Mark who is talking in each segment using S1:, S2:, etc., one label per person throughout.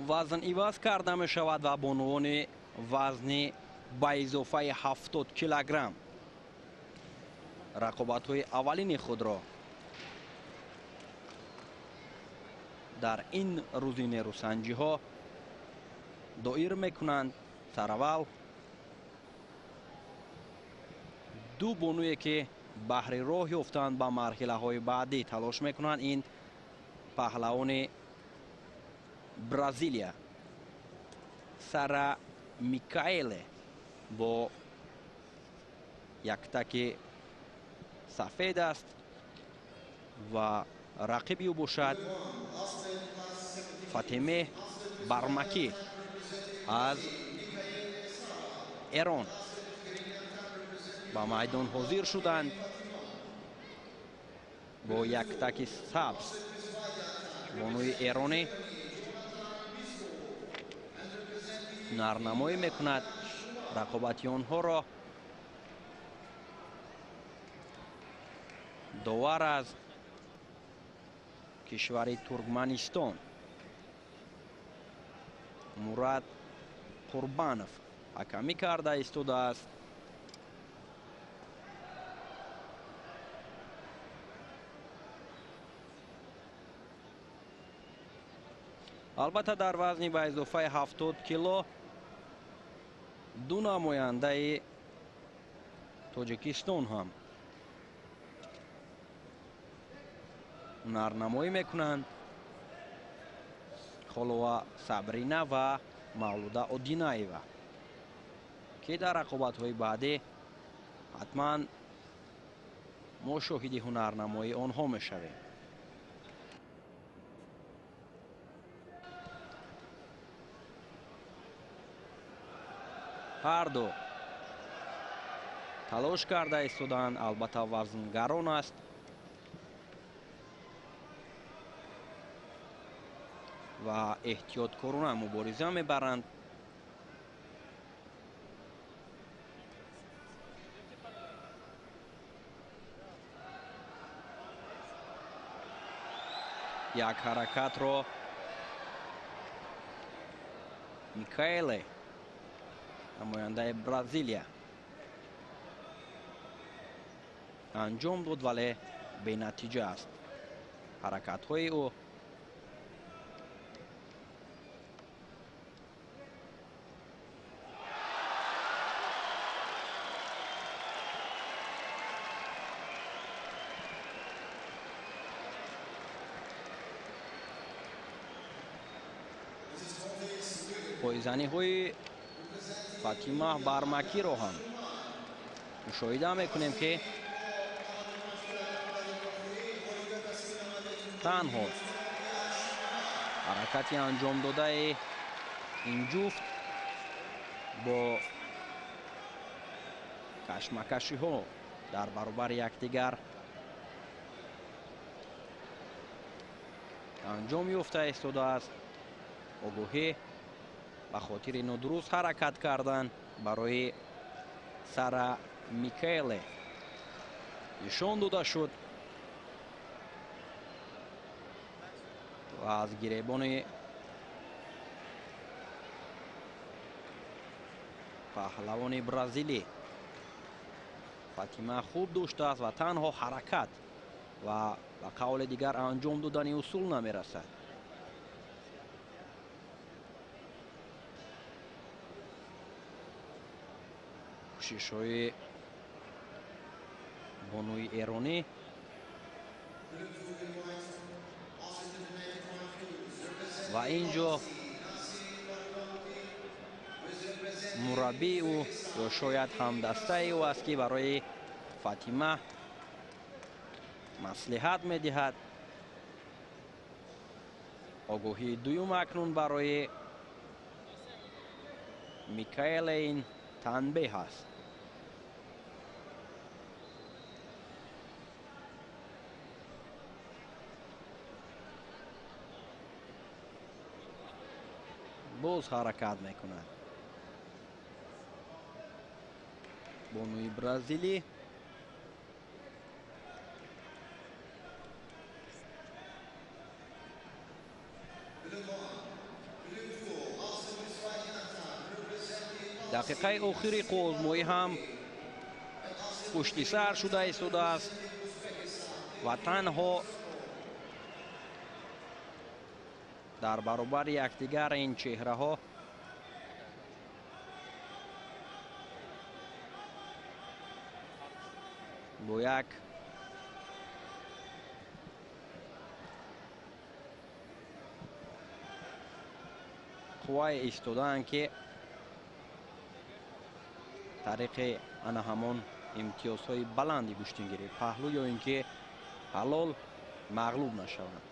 S1: Вазн иваз карда мешавад ва бонувони вазни ба изофаи 70 килограмм рақобатҳои аввалини худро дар ин рӯзи нерӯсанҷиҳо доир мекунанд. Сараввал ду бонуе ки баҳри роҳ ёфтанд ба марҳилаҳои баъдӣ талош мекунанд, ин паҳлавони Бразилия Сара Микаеле бо яктаки сафед аст ва рақиби ӯ бошад Фатиме Бармакӣ аз Эрон. Ба майдон ҳозир шуданд бо яктаки сабз. Бонуи эронӣ ҳунарнамоӣ мекунад. Рақобати онҳоро довар аз кишвари Туркманистон Мурад Қурбанов ҳакамӣ карда истодааст. Албатта дар вазни ба изофаи 70 кило ду намояндаи Тоҷикистон ҳам ҳунарнамоӣ мекунанд. Холова Сабрина ва Мавлуда Одинаева, ки дар рақобатҳои баъдӣ ҳатман мо шоҳиди ҳунарнамоии онҳо мешавем. Ҳар ду талош карда истоданд, албатта вазнгарон аст. Ва эҳтиёткорона мубориза мебаранд. Як ҳаракатро Микаеле, намояндаи Бразилия, анҷом дод, вале бенатиҷа аст ҳаракатҳои ӯ. Пойзаниҳои Фатима Бармакиро ҳам мушоҳида мекунем, ки танҳо ҳаракати анҷомдодаи ин ҷуфт бо кашмакашиҳо дар баробари якдигар анҷом ёфта истодааст. Огоҳӣ ба хотири нодуруст ҳаракат кардан барои Сара Микаеле нишон дода шуд ва аз гиребони паҳлавони бразилӣ Фатима хуб доштааст ва танҳо ҳаракат ва ба қавли дигар анҷом додани усул намерасад. Кӯшишҳои бонуи эронӣ ва ин ҷо мураббии ӯ ё шояд ҳамдастаи ӯ аст, ки барои Фатима маслиҳат медиҳад. Огоҳии дуюм акнун барои Микаэле ин танбеҳ аст. Боз ҳаракат мекунад бонуи бразилӣ. Дақиқаи охири қувваозмоӣ ҳам пушти сар шуда истодааст ва танҳо дар баробари якдигар ин чеҳраҳо бо як қуввае истодаанд, ки тариқи ана ҳамон имтиёзҳои баланди гӯштингирӣ паҳлӯ ё ин ки ҳалол мағлуб нашаванд.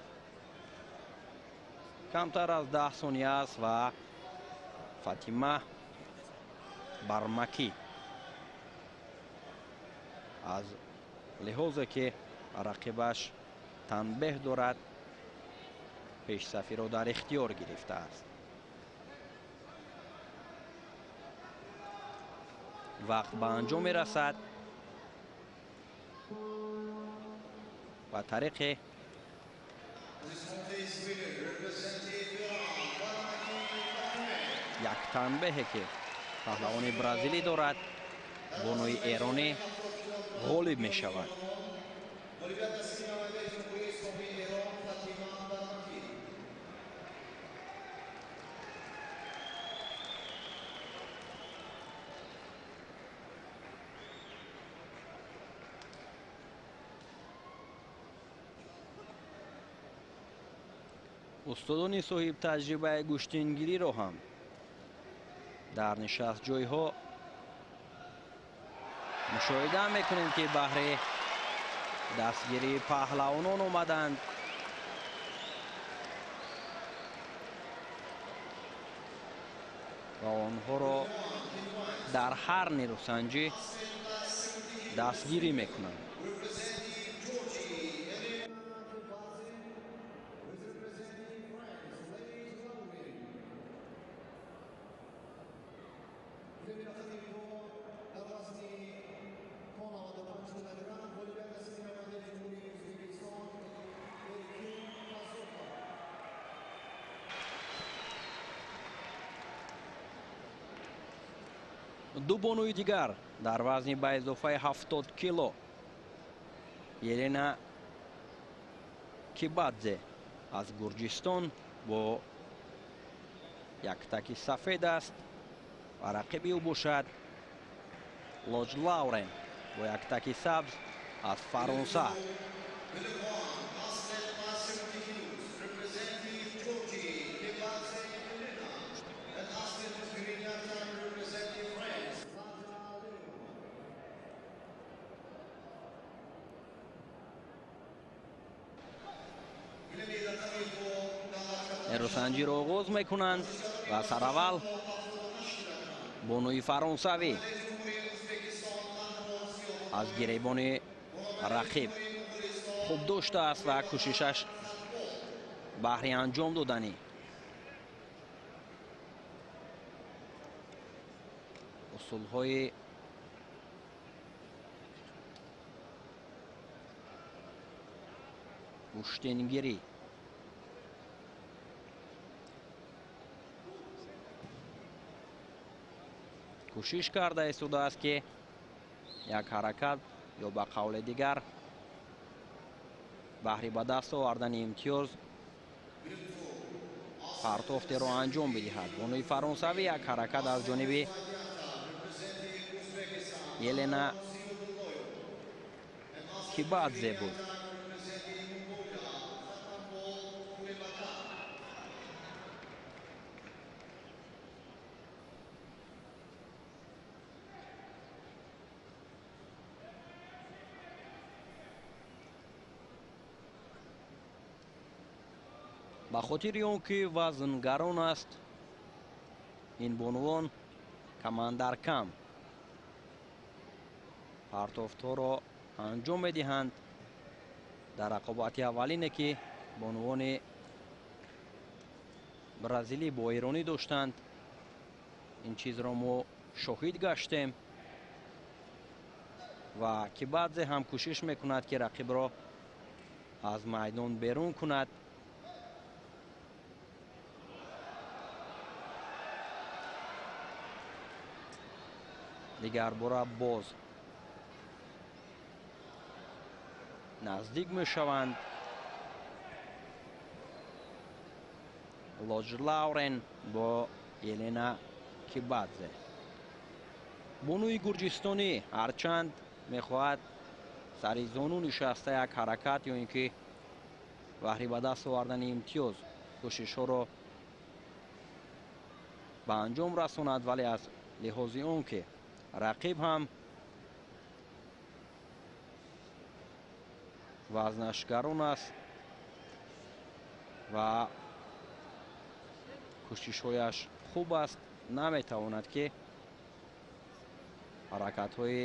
S1: Камтар аз 10 сония аст ва Фатима Бармакӣ аз лиҳозе ки рақибаш танбеҳ дорад, пешсафиро дар ихтиёр гирифтааст. Вақт ба анҷом мерасад ва тариқи як танбеҳе ки паҳлавони бразилӣ дорад, бонуи эронӣ ғолиб мешавад. Устодони соҳибтаҷрибаи гӯштингириро ҳам дар нишастҷойҳо мушоҳида мекунем, ки баҳри дастгирии паҳлавонон омаданд. Ва онҳоро дар ҳар нерӯсанҷӣ дастгирӣ мекунанд. Ду бонуи дигар дар вазни ба изофаи 70 кило Елена Кибадзе аз Гурҷистон бо яктаки сафед аст ва рақиби ӯ бошад Лоҷ Лаурен бо яктаки сабз аз Фаронса. Нерӯсанҷиро оғоз мекунанд ва сараввал бонуи фаронсавӣ аз гиребони рақиб хуб доштааст ва кӯшишаш баҳри анҷом додани усулҳои гӯштингирӣ. Кӯшиш карда истодааст, ки як ҳаракат ё ба қавли дигар баҳри ба даст овардани имтиёз партофтеро анҷом бидиҳад. Бонуи фаронсавӣ як ҳаракат аз ҷониби Елена Кибадзе буд. Ба хотири он ки вазнгарон аст, ин бонувон камандар кам партофтҳоро анҷом медиҳанд. Дар рақобати аввалине ки бонувони бразилӣ бо эронӣ доштанд, ин чизро мо шоҳид гаштем ва Кибадзе ҳам кӯшиш мекунад, ки рақибро аз майдон берун кунад. Дигарбора боз наздик мешаванд. Лоҷ Лаурен бо Елена Кибадзе. Бонуи гурҷистонӣ ҳарчанд мехоҳад сари зону нишаста як ҳаракат ё ин ки баҳри ба даст овардани имтиёз кӯшишҳоро ба анҷом расонад, вале аз лиҳози он ки рақиб ҳам вазнаш гарон аст ва кӯшишҳояш хуб аст, наметавонад ки ҳаракатҳои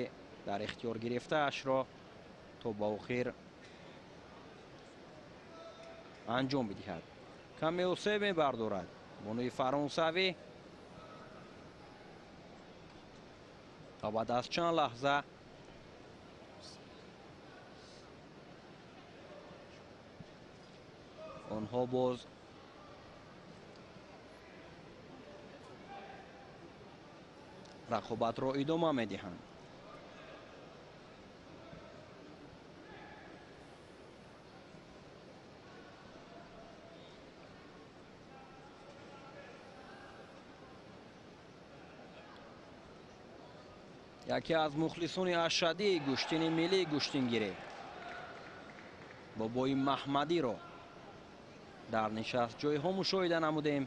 S1: дар ихтиёр гирифтаашро то ба охир анҷом бидиҳад. Каме осеб мебардорад бонуи фаронсавӣ ва баъд аз чанд лаҳза онҳо боз рақобатро идома медиҳанд. Яке аз мухлисони ашадии гӯштини миллии гӯштингирӣ бобои Маҳмадиро дар нишастҷойҳо мушоҳида намудем,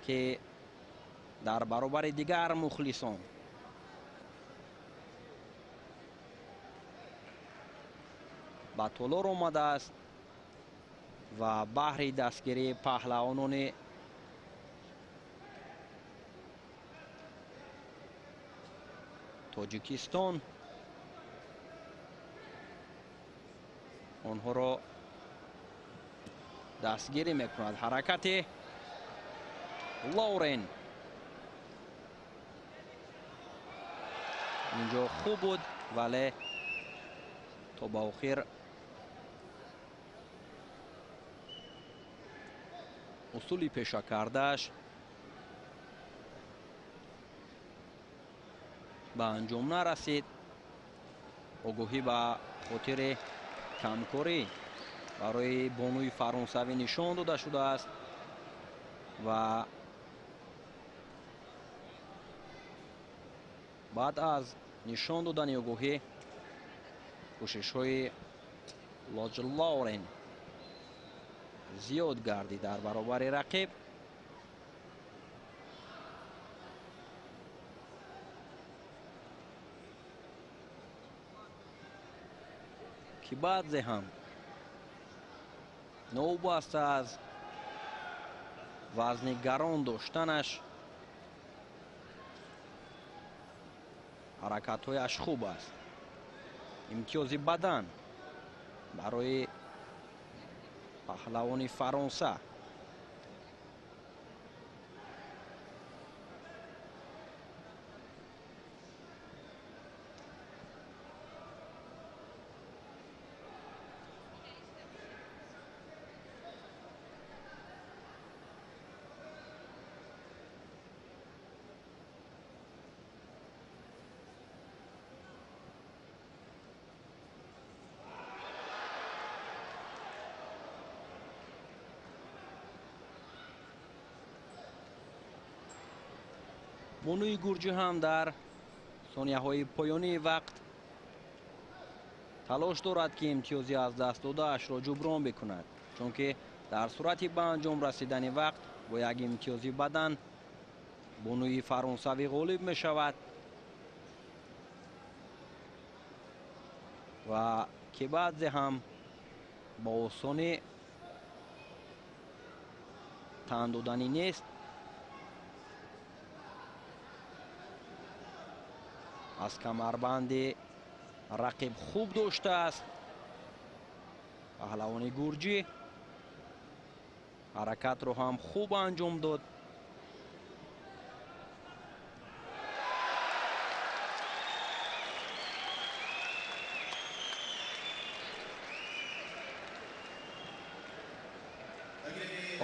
S1: ки дар баробари дигар мухлисон ба толор омадааст ва баҳри дастгирии паҳлавонони Тоҷикистон онҳоро дастгирӣ мекунад. Ҳаракати Лаурен инҷо хуб буд, вале то ба охир усули пеша кардааш ба анҷом нарасид. Огоҳӣ ба хотири камкорӣ барои бонуи фаронсавӣ нишон дода шудааст ва баъд аз нишон додани огоҳӣ кӯшишҳои Лоҷ Лаурен зиёд гардид дар баробари рақиб. Кибадзе ҳам новобаста аз вазни гарон доштанаш ҳаракатҳояш хуб аст. Имтиёзи бадан барои паҳлавони Фаронса. Бонуи гурҷӣ ҳам дар сонияҳои поёнии вақт талош дорад, ки имтиёзи аз даст додаашро ҷуброн бикунад, чунки дар сурати ба анҷом расидани вақт бо як имтиёзи бадан бонуи фаронсавӣ ғолиб мешавад ва Кибадзе ҳам бо осонӣ тан доданӣ нест. Аз камарбанди рақиб хуб доштааст. Паҳлавони гурҷӣ ҳаракатро ҳам хуб анҷом дод.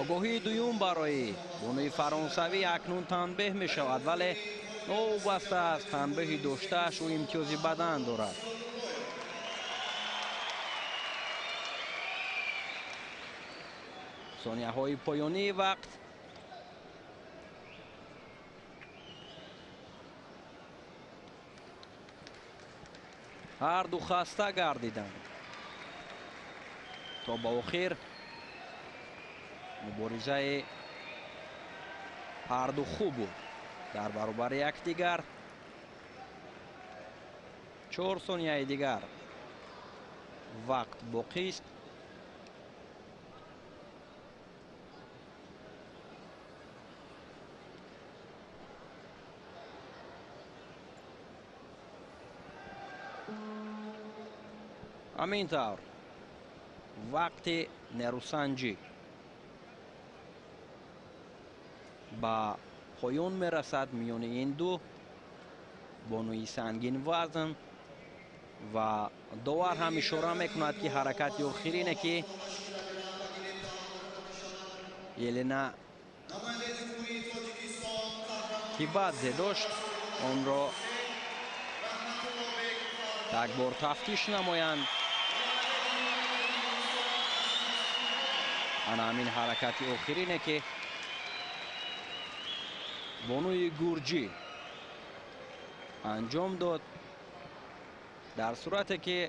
S1: Огоҳии дуюм барои бонуи фаронсавӣ акнун танбеҳ мешавад, вале Новобаста аз танбеҳи доштааш, ӯ имтиёзи бадан дорад. Сонияҳои поёнии вақт. Ҳар ду хаста гардиданд. То ба охир муборизаи ҳар ду хуб буд. Дар баробари якдигар 4 сонияи дигар вақт боқист. Ҳамин тавр вақти нерӯсанҷӣ ба поён мерасад миёни ин ду бонуи сангин вазн ва довар ҳам ишора мекунад, ки ҳаракати охирине, ки Елена Кибадзе дошт, онро як бор тафтиш намоянд. Ана ҳамин ҳаракати охирине, ки бонуи гурҷӣ анҷом дод, дар сурате ки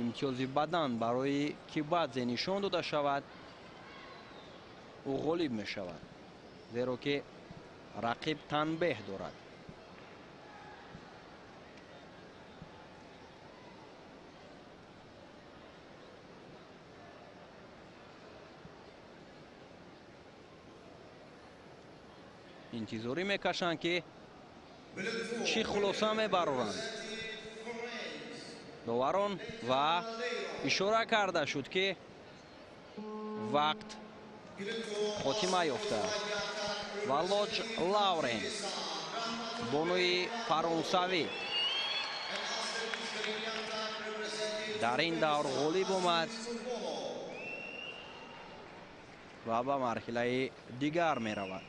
S1: имтиёзи бадан барои Кибадзе нишон дода шавад, ӯ ғолиб мешавад, зеро ки рақиб танбеҳ дорад. Интизорӣ мекашанд, ки чӣ хулоса мебароранд доварон ва ишора карда шуд, ки вақт хотима ёфтааст. Ва Лоҷ Лауренс, бонуи фаронсавӣ, дар ин давр ғолиб омад ва ба марҳилаи дигар меравад.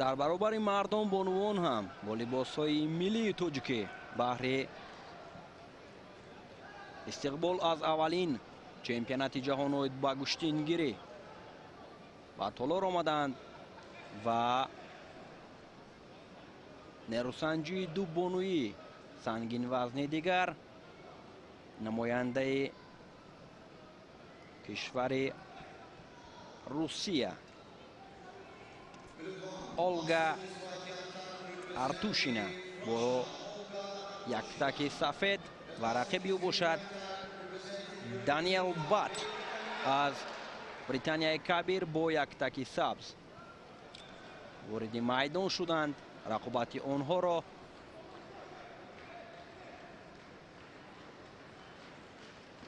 S1: Дар баробари мардон бонувон ҳам бо либосҳои миллии тоҷикӣ баҳри истиқбол аз аввалин чемпионати ҷаҳон оид ба гӯштингирӣ ба толор омаданд ва нерӯсанҷии ду бонуи сангинвазни дигар, намояндаи кишвари Русия Олга Артушина бо яктаки сафед ва рақиби ӯ бошад Даниэл Бат аз Британияи Кабир бо яктаки сабз вориди майдон шуданд. Рақобати онҳоро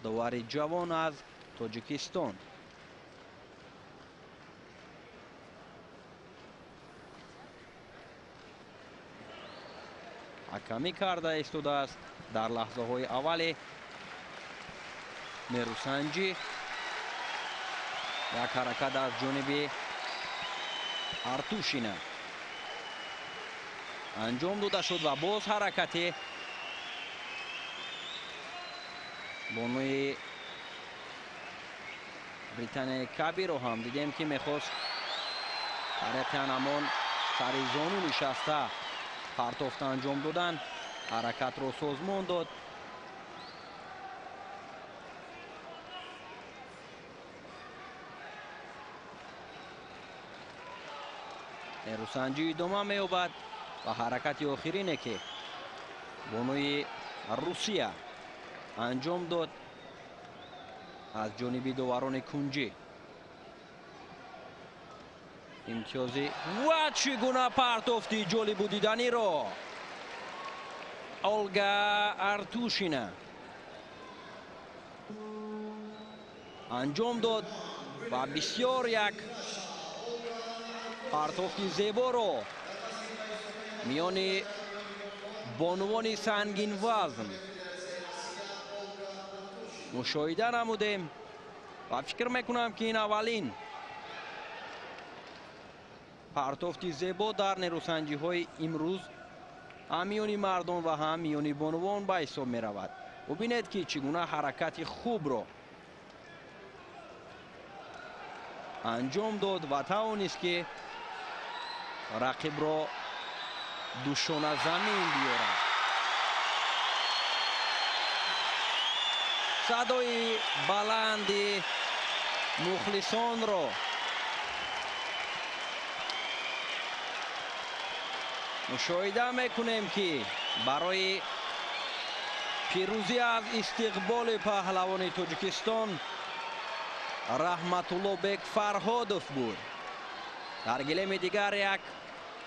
S1: довари ҷавон аз Тоҷикистон ҳакамӣ карда истодааст. Дар лаҳзаҳои аввали нерӯсанҷӣ як ҳаракат аз ҷониби Артушина анҷом дода шуд ва боз ҳаракати бонуи Британияи Кабирро ҳам дидем, ки мехост тариқи анамон сари зону нишаста партофта анҷом додан. Ҳаракатро созмон дод. Нерӯсанҷӣ идома меёбад ва ҳаракати охирине, ки бонуи Русия анҷом дод, аз ҷониби доварони кунҷӣ имтиёзи ва чӣ гуна партофти ҷолибу диданиро Олга Артушина анҷом дод ва бисёр як партофти зеборо миёни бонувони сангинвазн мушоҳида намудем ва фикр мекунам, ки ин аввалин партофти зебо дар нерӯсанҷиҳои имрӯз ҳам миёни мардон ва ҳам миёни бонувон ба ҳисоб меравад. Бубинед, ки чӣ гуна ҳаракати хубро анҷом дод ва тавонист, ки рақибро душона замин биёрад. Садои баланди мухлисонро мушоҳида мекунем, ки барои пирӯзӣ аз истиқболи паҳлавони Тоҷикистон Раҳматуллобек Фарҳодов буд. Дар гилеми дигар як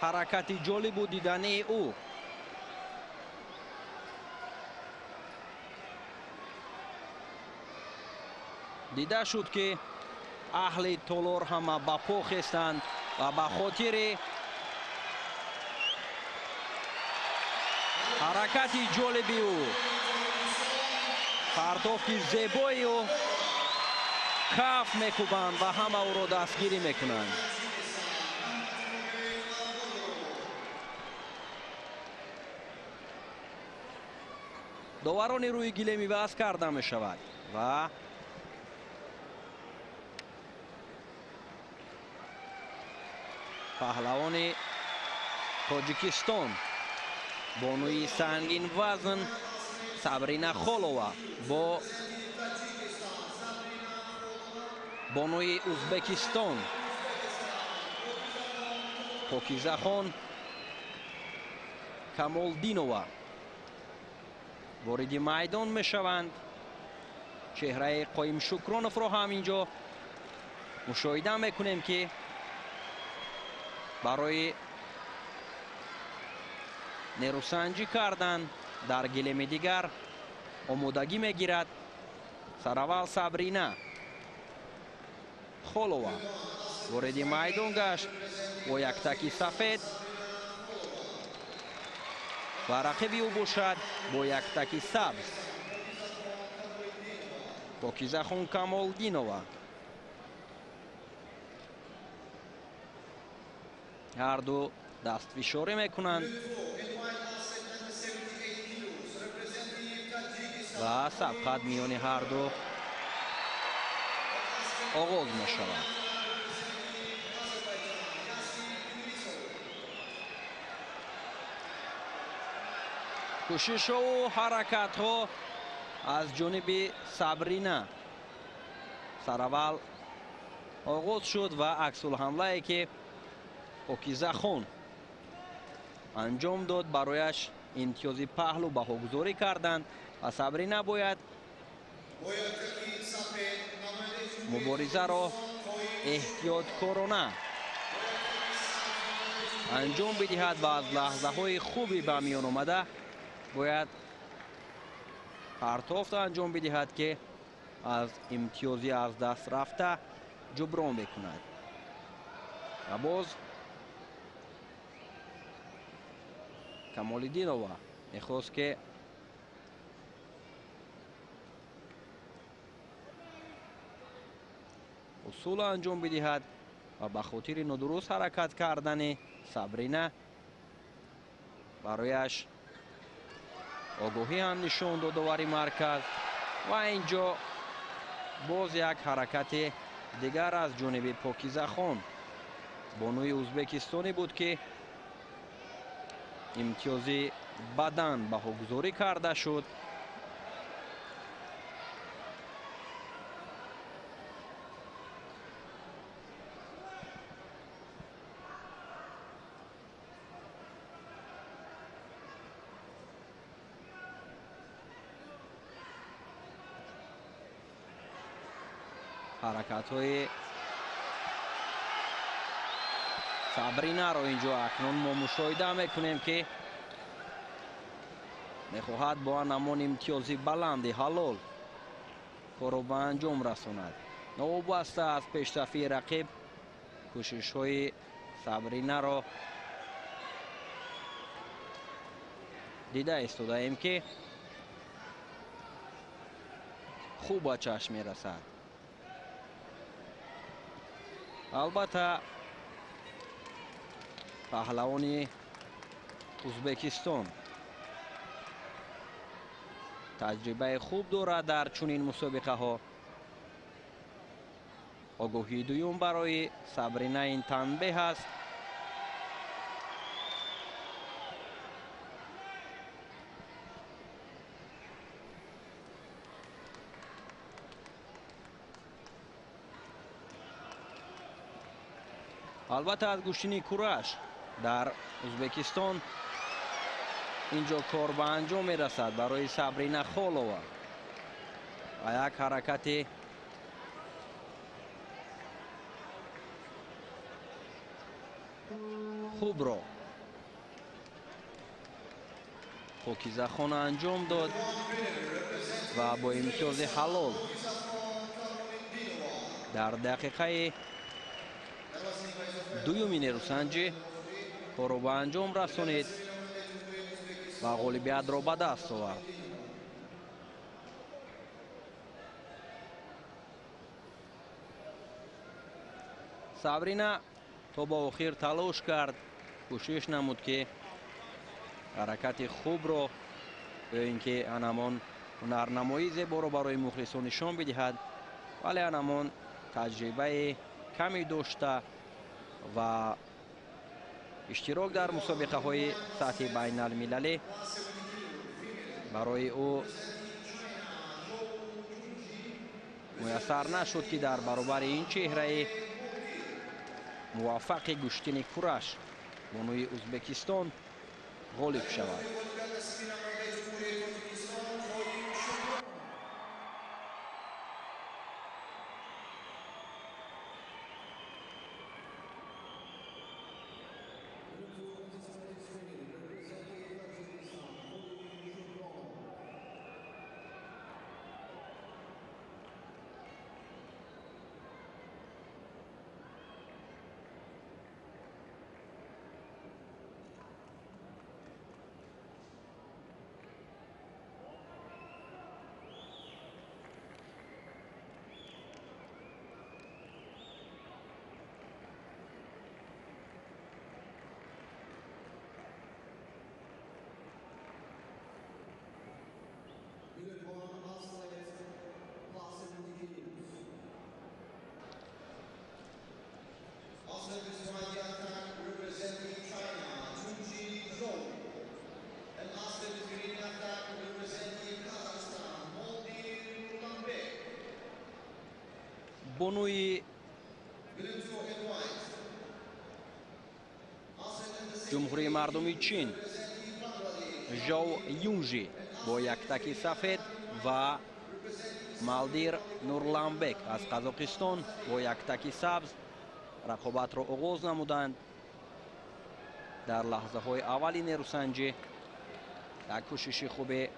S1: ҳаракати ҷолибу дидании ӯ. Дида шуд, ки аҳли толор ҳама ба по хестанд ва ба хотири ҳаракати ҷолиби ӯ, партофти зебои ӯ каф мекӯбанд ва ҳама ӯро дастгирӣ мекунанд. Доварони рӯи гилем иваз карда мешавад ва паҳлавони Тоҷикистон, бонуи сангинвазн Сабрина Холова бо бонуи Узбекистон Покизахон Камолдинова вориди майдон мешаванд. Чеҳраи Қоим Шукроновро ҳам инҷо мушоҳида мекунем, ки барои нерӯсанҷӣ кардан дар гилеми дигар омодагӣ мегирад. Сараввал Сабрина Холова вориди майдон гашт бо яктаки сафед ва рақиби ӯ бошад бо яктаки сабз Покизахон Камолдинова. Ҳарду дастфишорӣ мекунанд ва сабқат миёни ҳарду оғоз мешавад. Кӯшишҳову ҳаракатҳо аз ҷониби Сабрина сараввал оғоз шуд ва аксулҳамлае, ки Покизахон анҷом дод, барояш имтиёзи паҳлу баҳогузорӣ карданд ва Сабрина бояд муборизаро эҳтиёткорона анҷом бидиҳад ва аз лаҳзаҳои хуби ба миён омада бояд партофт анҷом бидиҳад, ки аз имтиёзи аз даст рафта ҷуброн мекунад. Ва боз Камолиддинова мехост, ки усул анҷом бидиҳад ва ба хотири нодуруст ҳаракат кардани Сабрина барояш огоҳӣ ҳам нишон дод довари марказ. Ва инҷо боз як ҳаракати дигар аз ҷониби Покизахон, бонуи узбекистонӣ буд, ки Имтиёзи бадан баҳогузорӣ карда шуд. Ҳаракатҳои Сабринаро инҷо акнун мо мушоҳида мекунем, ки мехоҳад бо анамон имтиёзи баланди ҳалол корро ба анҷом расонад. Новобаста аз пешсафии рақиб, кӯшишҳои Сабринаро дида истодаем, ки хуб ба чашм мерасад. Албатта, паҳлавони Узбекистон таҷрибаи хуб дорад дар чунин мусобиқаҳо. Огоҳии дуюм барои Сабрина ин танбеҳ аст. Албатта, аз гӯштини кураш дар Узбекистон инҷо кор ба анҷом мерасад барои Сабрина Холова ва як ҳаракати хубро Покизахона анҷом дод ва бо имтиёзи ҳалол дар дақиқаи дуюми нерӯсанҷӣ корро ба анҷом расонид ва ғолибиятро ба даст овард. Сабрина то ба охир талош кард, кӯшиш намуд, ки ҳаракати хубро ё ин ки анамон ҳунарнамоии зеборо барои мухлисон нишон бидиҳад, вале анамон таҷрибаи ками дошта ва иштирок дар мусобиқаҳои сатҳи байналмилалӣ барои ӯ муяссар нашуд, ки дар баробари ин чеҳраи муваффақи гӯштини кураш бонуи Узбекистон ғолиб шавад. Бонуи Ҷумҳурии Мардумии Чин Жоу Юнжи бо яктаки сафед ва Малдир Нурланбек аз Қазоқистон бо яктаки сабз рақобатро оғоз намуданд. Дар лаҳзаҳои аввали нерӯсанҷӣ як кӯшиши хубе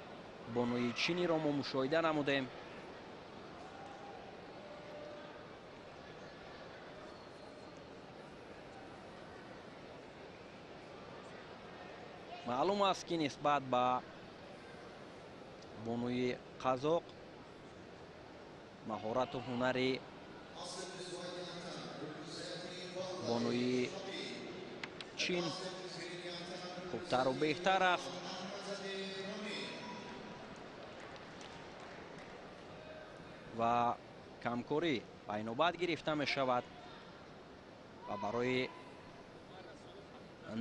S1: бонуи чиниро мо мушоҳида намудем. Маълум аст, ки нисбат ба бонуи қазоқ маҳорату ҳунари бонуи чин хубтару беҳтар аст. Ва камкорӣ ба инобат гирифта мешавад ва барои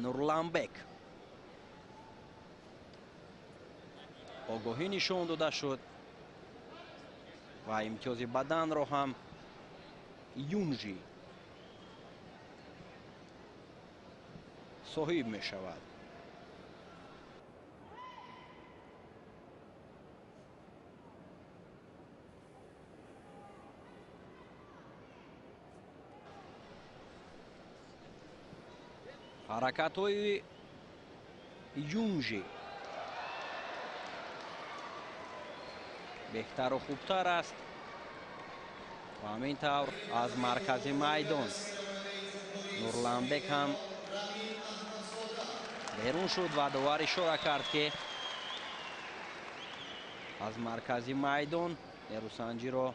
S1: Нурланбек Огоҳӣ нишон дода шуд ва имтиёзи баданро ҳам Юнжи соҳиб мешавад. Ҳаракатҳои Юнжи беҳтару хубтар аст ва ҳамин тавр аз маркази майдон Нурланбек ҳам берун шуд ва довар ишора кард, ки аз маркази майдон нерӯсанҷиро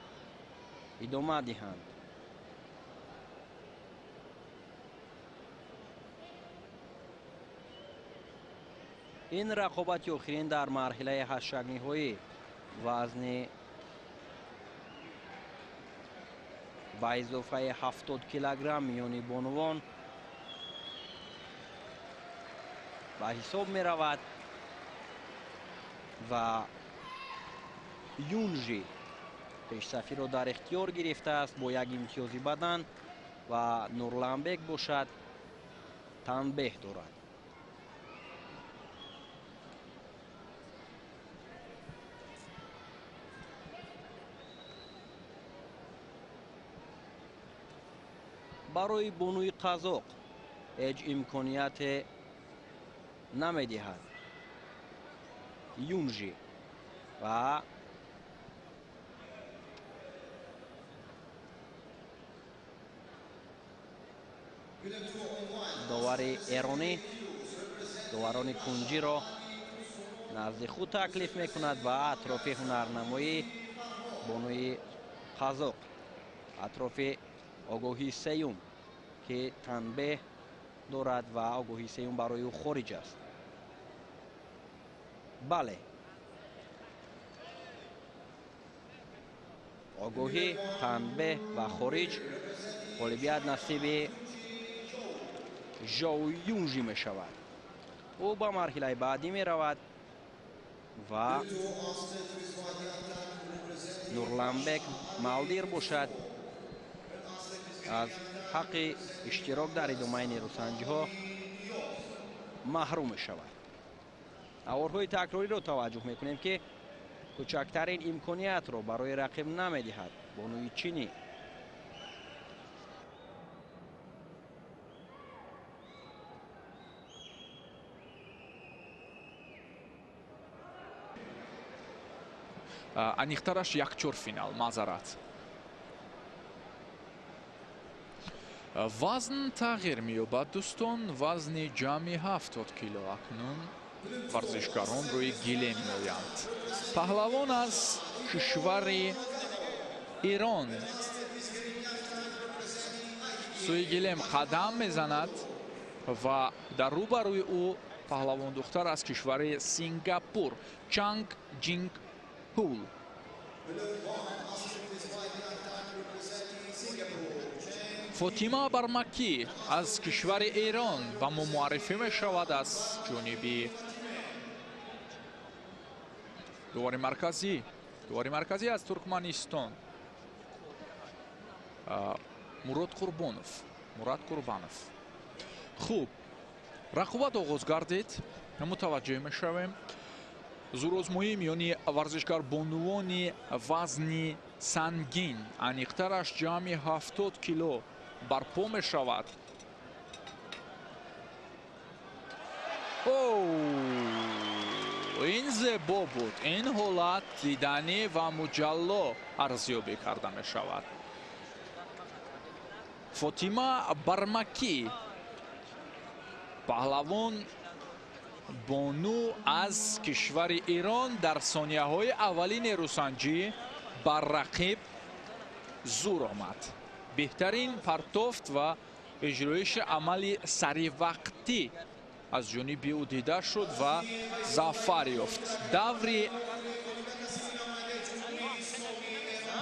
S1: идома диҳанд. Ин рақобати охирин дар марҳилаи ҳаштякниҳоӣ вазни ба изофаи 70 килограмм миёни бонувон ба ҳисоб меравад ва Юнжи пешсафиро дар ихтиёр гирифтааст бо як имтиёзи бадан ва Нурланбек бошад танбеҳ дорад. Барои бонуи қазоқ ҳеҷ имконияте намедиҳад Юнжи ва довари эронӣ доварони кунҷиро назди худ таклиф мекунад ва атрофи ҳунарнамоии бонуи қазоқ, атрофи огоҳии сеюм, ки танбеҳ дорад ва огоҳии сеюм барои ӯ хориҷ аст. Бале, огоҳӣ, танбеҳ ва хориҷ, ғолибият насиби Жоу Юнжи мешавад. Ӯ ба марҳилаи баъдӣ меравад ва Нурланбек Малдир бошад аз ҳаққи иштирок дар идомаи нерӯсанҷиҳо маҳрум мешавад. Аворҳои такрориро таваҷҷӯҳ мекунем, ки кӯчактарин имкониятро барои рақиб намедиҳад бонуи чинӣ.
S2: Аниқтараш як чорфинал, маъзарат. Вазн тағйир меёбад, дӯстон. Вазни ҷамъи 70 кило акнун варзишгарон рӯи гилем меоянд. Паҳлавон аз кишвари Эрон сӯи гилем қадам мезанад ва дар рӯбарӯи ӯ паҳлавондухтар аз кишвари Сингапур Чанг Ҷинг Ҳул. Фотима Бармакӣ аз кишвари Эрон ба мо муаррифӣ мешавад аз ҷониби дувори марказӣ. Дувори марказӣ аз Туркманистон Мурод Қурбонов. Мурад Қурбанов. Хуб, рақобат оғоз гардид. Мутаваҷҷеҳ мешавем. Зӯрозмоӣ миёни варзишгар бонувони вазни сангин, аниқтараш ҷамъи 70 кило барпо мешавад. Ин зебо буд. Ин ҳолат диданӣ ва муҷалло арзёбӣ карда мешавад. Фотима Бармакӣ, паҳлавон бону аз кишвари Эрон, дар сонияҳои аввали нерӯсанҷӣ бар рақиб зур омад. Беҳтарин партофт ва иҷроиши амали саривақтӣ аз ҷониби ӯ дида шуд ва зафар ёфт. Даври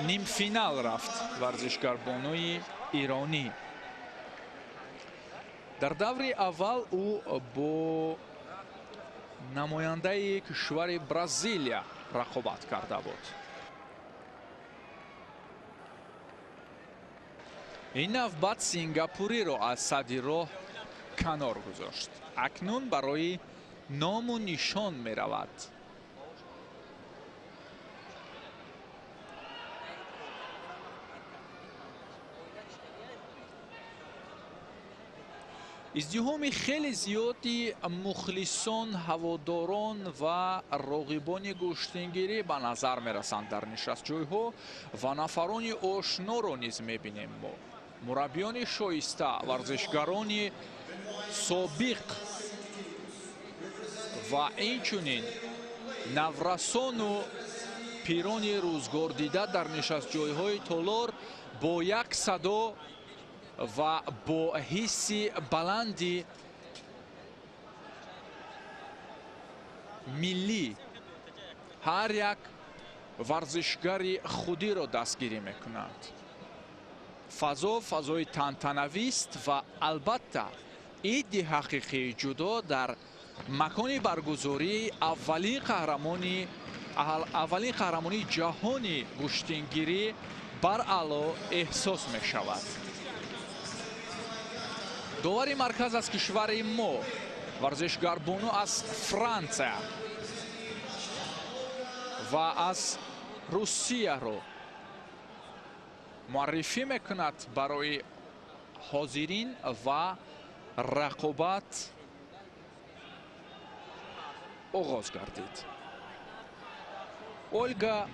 S2: нимфинал рафт варзишгарбонуи эронӣ. Дар даври аввал ӯ бо намояндаи кишвари Бразилия рақобат карда буд. Ин навбат Сингапуриро аз садди роҳ канор гузошт. Акнун барои ному нишон меравад. Издиҳоми хеле зиёди мухлисон, ҳаводорон ва роғибони гӯштингирӣ ба назар мерасанд дар нишастҷойҳо ва нафарони ошноро низ мебинем мо. Мураббиёни шоиста, варзишгарони собиқ ва инчунин наврасону пирони рӯзгордида дар нишастҷойҳои толор бо як садо ва бо ҳисси баланди миллӣ ҳар як варзишгари худиро дастгирӣ мекунанд. Фазо фазои тантанавист ва албатта иди ҳақиқии ҷудо дар макони баргузории аввалин қаҳрамонии ҷаҳони гӯштингирӣ баръало эҳсос мешавад. Довари марказ аз кишвари мо, варзишгарбону аз Франсия ва аз Русияро муаррифӣ мекунад барои ҳозирин ва рақобат оғоз гардид. Ольга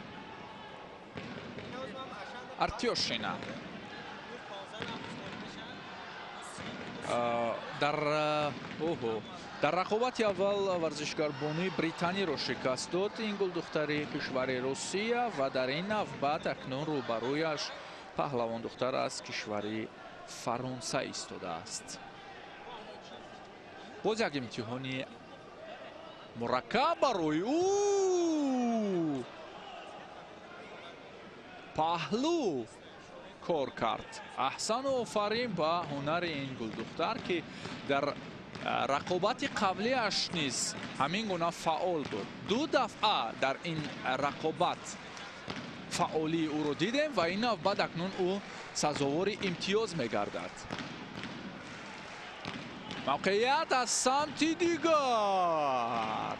S2: Артёшина дар рақобати аввал варзишгарбонуи Британиро шикаст дод ин гулдухтари кишвари Русия ва дар ин навбат акнун рӯбарӯяш паҳлавондухтар аз кишвари Фаронса истодааст. Боз як имтиҳони мураккаб барои ӯ. Паҳлӯ кор кард. Аҳсану офарин ба ҳунари ин гулдухтар, ки дар рақобати қаблиаш низ ҳамин гуна фаъол буд. Ду дафъа дар ин рақобат фаъолии ӯро дидем ва ин навбат акнун ӯ сазовори имтиёз мегардад. Мавқеият аз самти дигар.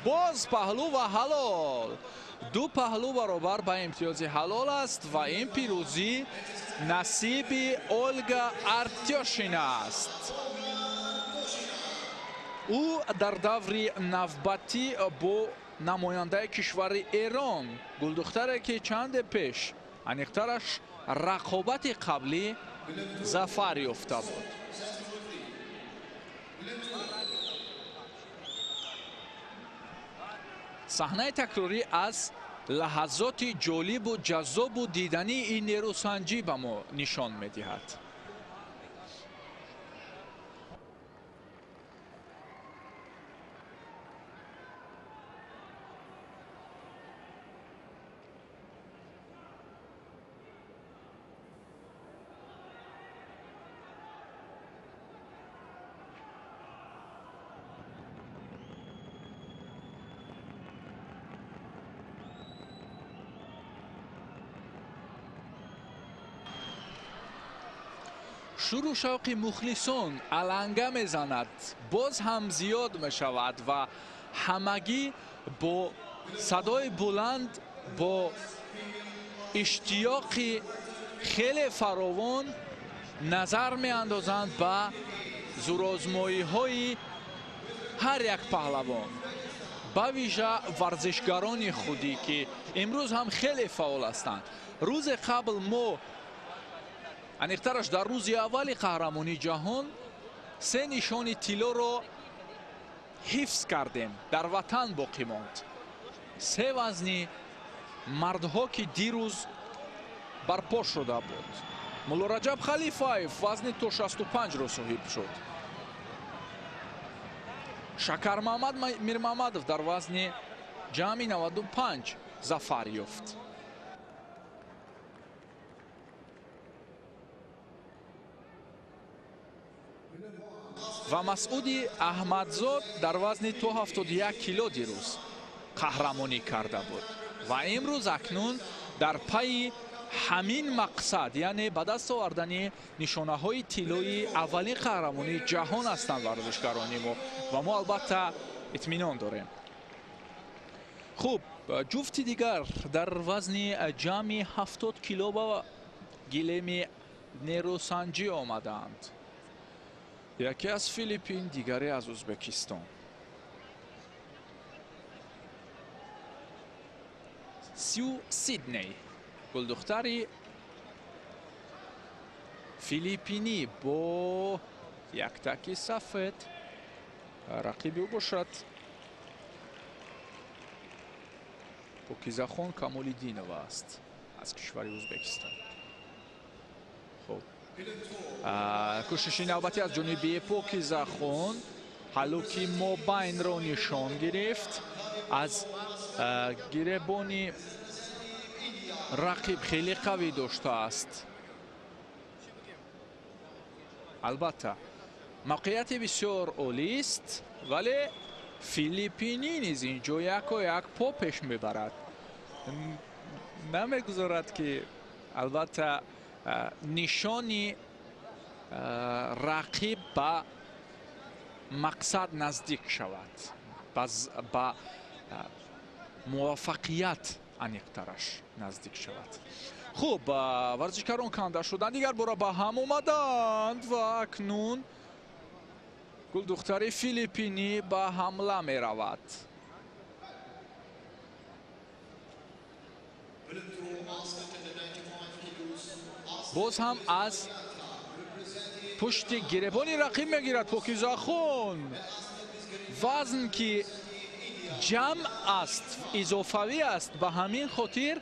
S2: Боз паҳлӯ ва ҳалол. Ду паҳлӯ баробар ба имтиёзи ҳалол аст ва ин пирӯзӣ насиби Ольга Артёшина аст. Ӯ дар даври навбатӣ бо намояндаи кишвари Эрон, гулдухтаре ки чанде пеш, аниқтараш рақобати қаблӣ зафар ёфта буд. Саҳнаи такрорӣ аз лаҳазоти ҷолибу ҷаззобу дидании ин нерӯсанҷӣ ба мо нишон медиҳад. Шуру шавқи мухлисон аланга мезанад, боз ҳам зиёд мешавад ва ҳамагӣ бо садои буланд, бо иштиёқи хеле фаровон назар меандозанд ба зурозмоиҳои ҳар як паҳлавон, ба вижа варзишгарони худӣ, ки имрӯз ҳам хеле фаъол ҳастанд. Рӯзе қабл мо, аниқтараш дар рӯзи аввали қаҳрамонии ҷаҳон, се нишони тиллоро ҳифз кардем, дар ватан боқӣ монд. Се вазни мардҳо, ки дирӯз барпо шуда буд. Муллораҷаб Халифаев вазни то 65-ро соҳиб шуд. Шакармаҳмад Мирмаҳмадов дар вазни ҷамъи 95 зафар ёфт. Ва Масъуди Аҳмадзод дар вазни то 71 кило дирӯз қаҳрамонӣ карда буд ва имрӯз акнун дар пайи ҳамин мақсад, яъне ба даст овардани нишонаҳои тиллои аввалин қаҳрамонии ҷаҳон ҳастанд варзишгарони мо ва мо албатта итминон дорем. Хуб, ҷуфти дигар дар вазни ҷамъи 70 кило ба гилеми нерӯсанҷӣ омадаанд. Яке аз Филиппин, дигаре аз Ӯзбекистон. Сю Сидней, гулдухтари филиппинӣ бо яктаки сафед, рақиби ӯ бошад Покизахон Камолиддинова аст аз кишвари Ӯзбекистон. Хуб, кӯшиши навбатӣ аз ҷониби Покизахон, ҳалуки мобайнро нишон гирифт, аз гиребони рақиб хеле қавӣ доштааст. Албатта мавқеияти бисёр олист, вале филиппинӣ низ ин ҷо яко як по пеш мебарад, намегузорад ки албатта нишони рақиб ба мақсад наздик шавад, ба муваффақият аниқтараш наздик шавад. Хуб, варзишкарон канда шуданд, дигар бора ба ҳам омаданд ва акнун гулдухтари филиппинӣ ба ҳамла меравад. Боз ҳам аз пушти гиребони рақиб мегирад Покизахон. Вазн ки ҷамъ аст, изофавӣ аст, ба ҳамин хотир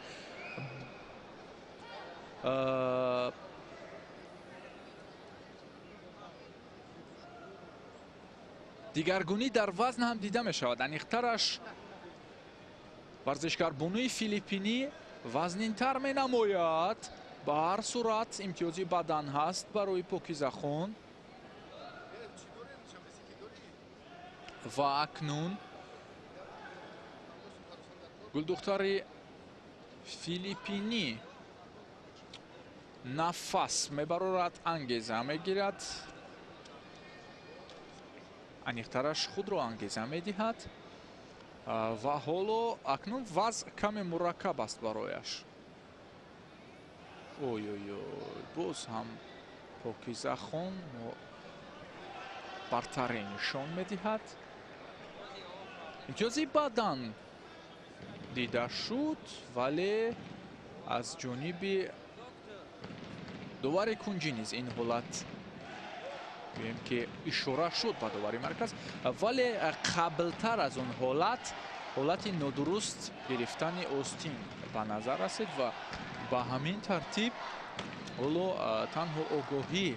S2: дигаргунӣ дар вазн ҳам дида мешавад. Аниқтараш варзишгарбонуи филиппинӣ вазнинтар менамояд. Ба ҳар сурат имтиёзи бадан ҳаст барои Покизахон. Ва акнун гулдухтари филиппинӣ нафас мебарорад, ангеза мегирад, аниқтараш худро ангеза медиҳад ва ҳоло акнун вазъ каме мураккаб аст барояш. Ой-ой-ой, боз ҳам Покизахон бартарӣ нишон медиҳад. Имтиёзи бадан дида шуд, вале аз ҷониби довари кунҷӣ низ ин ҳолат гӯем ки ишора шуд ба довари марказ, вале қаблтар аз он ҳолат, ҳолати нодуруст гирифтани остин ба назар расид ва ба ҳамин тартиб ҳоло танҳо огоҳӣ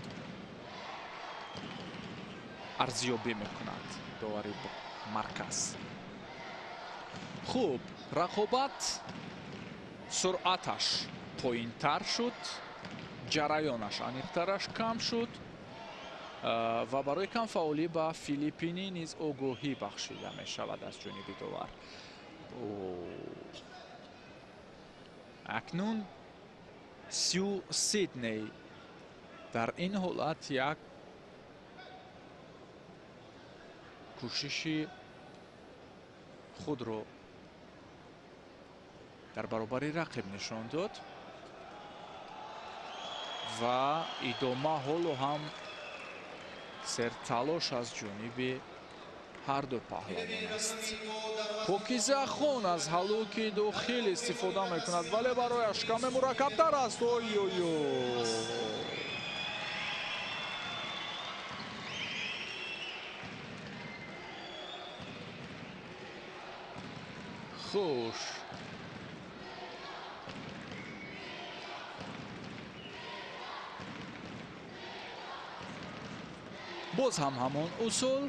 S2: арзёбӣ мекунад довари марказ. Хуб, рақобат суръаташ поинтар шуд, ҷараёнаш аниқтараш кам шуд ва барои камфаъолӣ ба филиппинӣ низ огоҳӣ бахшида мешавад аз ҷониби довар. Акнун Сю Сидней дар ин ҳолат як кӯшиши худро дар баробари рақиб нишон дод ва идома ҳоло ҳам серталош аз ҷониби ҳар ду паҳлавон аст. Покизахон аз ҳалуки дохил истифода мекунад, вале барояш каме мураккабтар аст. Ой-ой-ой, хуш, боз ҳам ҳамон усул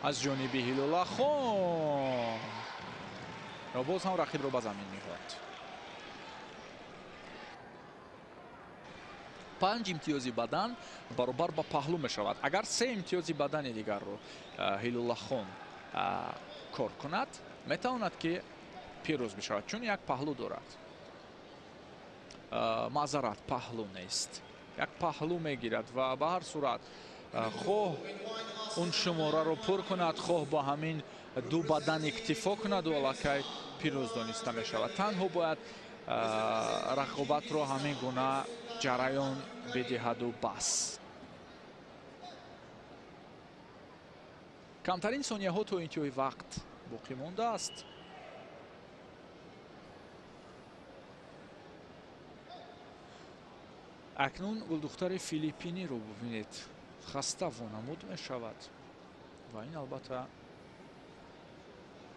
S2: аз ҷониби Ҳилолахон ва боз ҳам рақибро ба замин меҳояд. 5 имтиёзи бадан баробар ба паҳлӯ мешавад. Агар 3 имтиёзи бадани дигарро Ҳилуллохон кор кунад, метавонад ки пирӯз бишавад, чун як паҳлӯ дорад. Маъзарат, паҳлӯ нест, як паҳлӯ мегирад ва ба ҳар сурат хоҳ он шумораро пур кунад, хоҳ бо ҳамин ду бадан иктифо кунад, ӯ аллакай пирӯз дониста мешавад. Танҳо бояд рақобатро ҳамин гуна ҷараён бидиҳаду бас. Камтарин сонияҳо то интиҳои вақт боқӣ мондааст. Акнун гулдухтари филиппиниро бубинед, хаста вонамуд мешавад ва ин албатта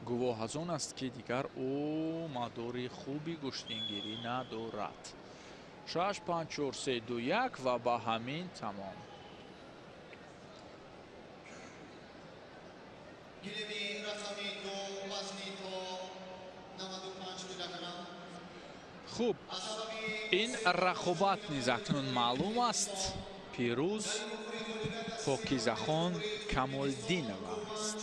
S2: гувоҳ аз он аст, ки дигар ӯ мадори хуби гӯштингирӣ надорад. 6 5 4 3 2 1 ва ба ҳамин тамом. Хуб, ин рақобат низ акнун маълум аст. Пирӯз Покизахон Камолдинова аст.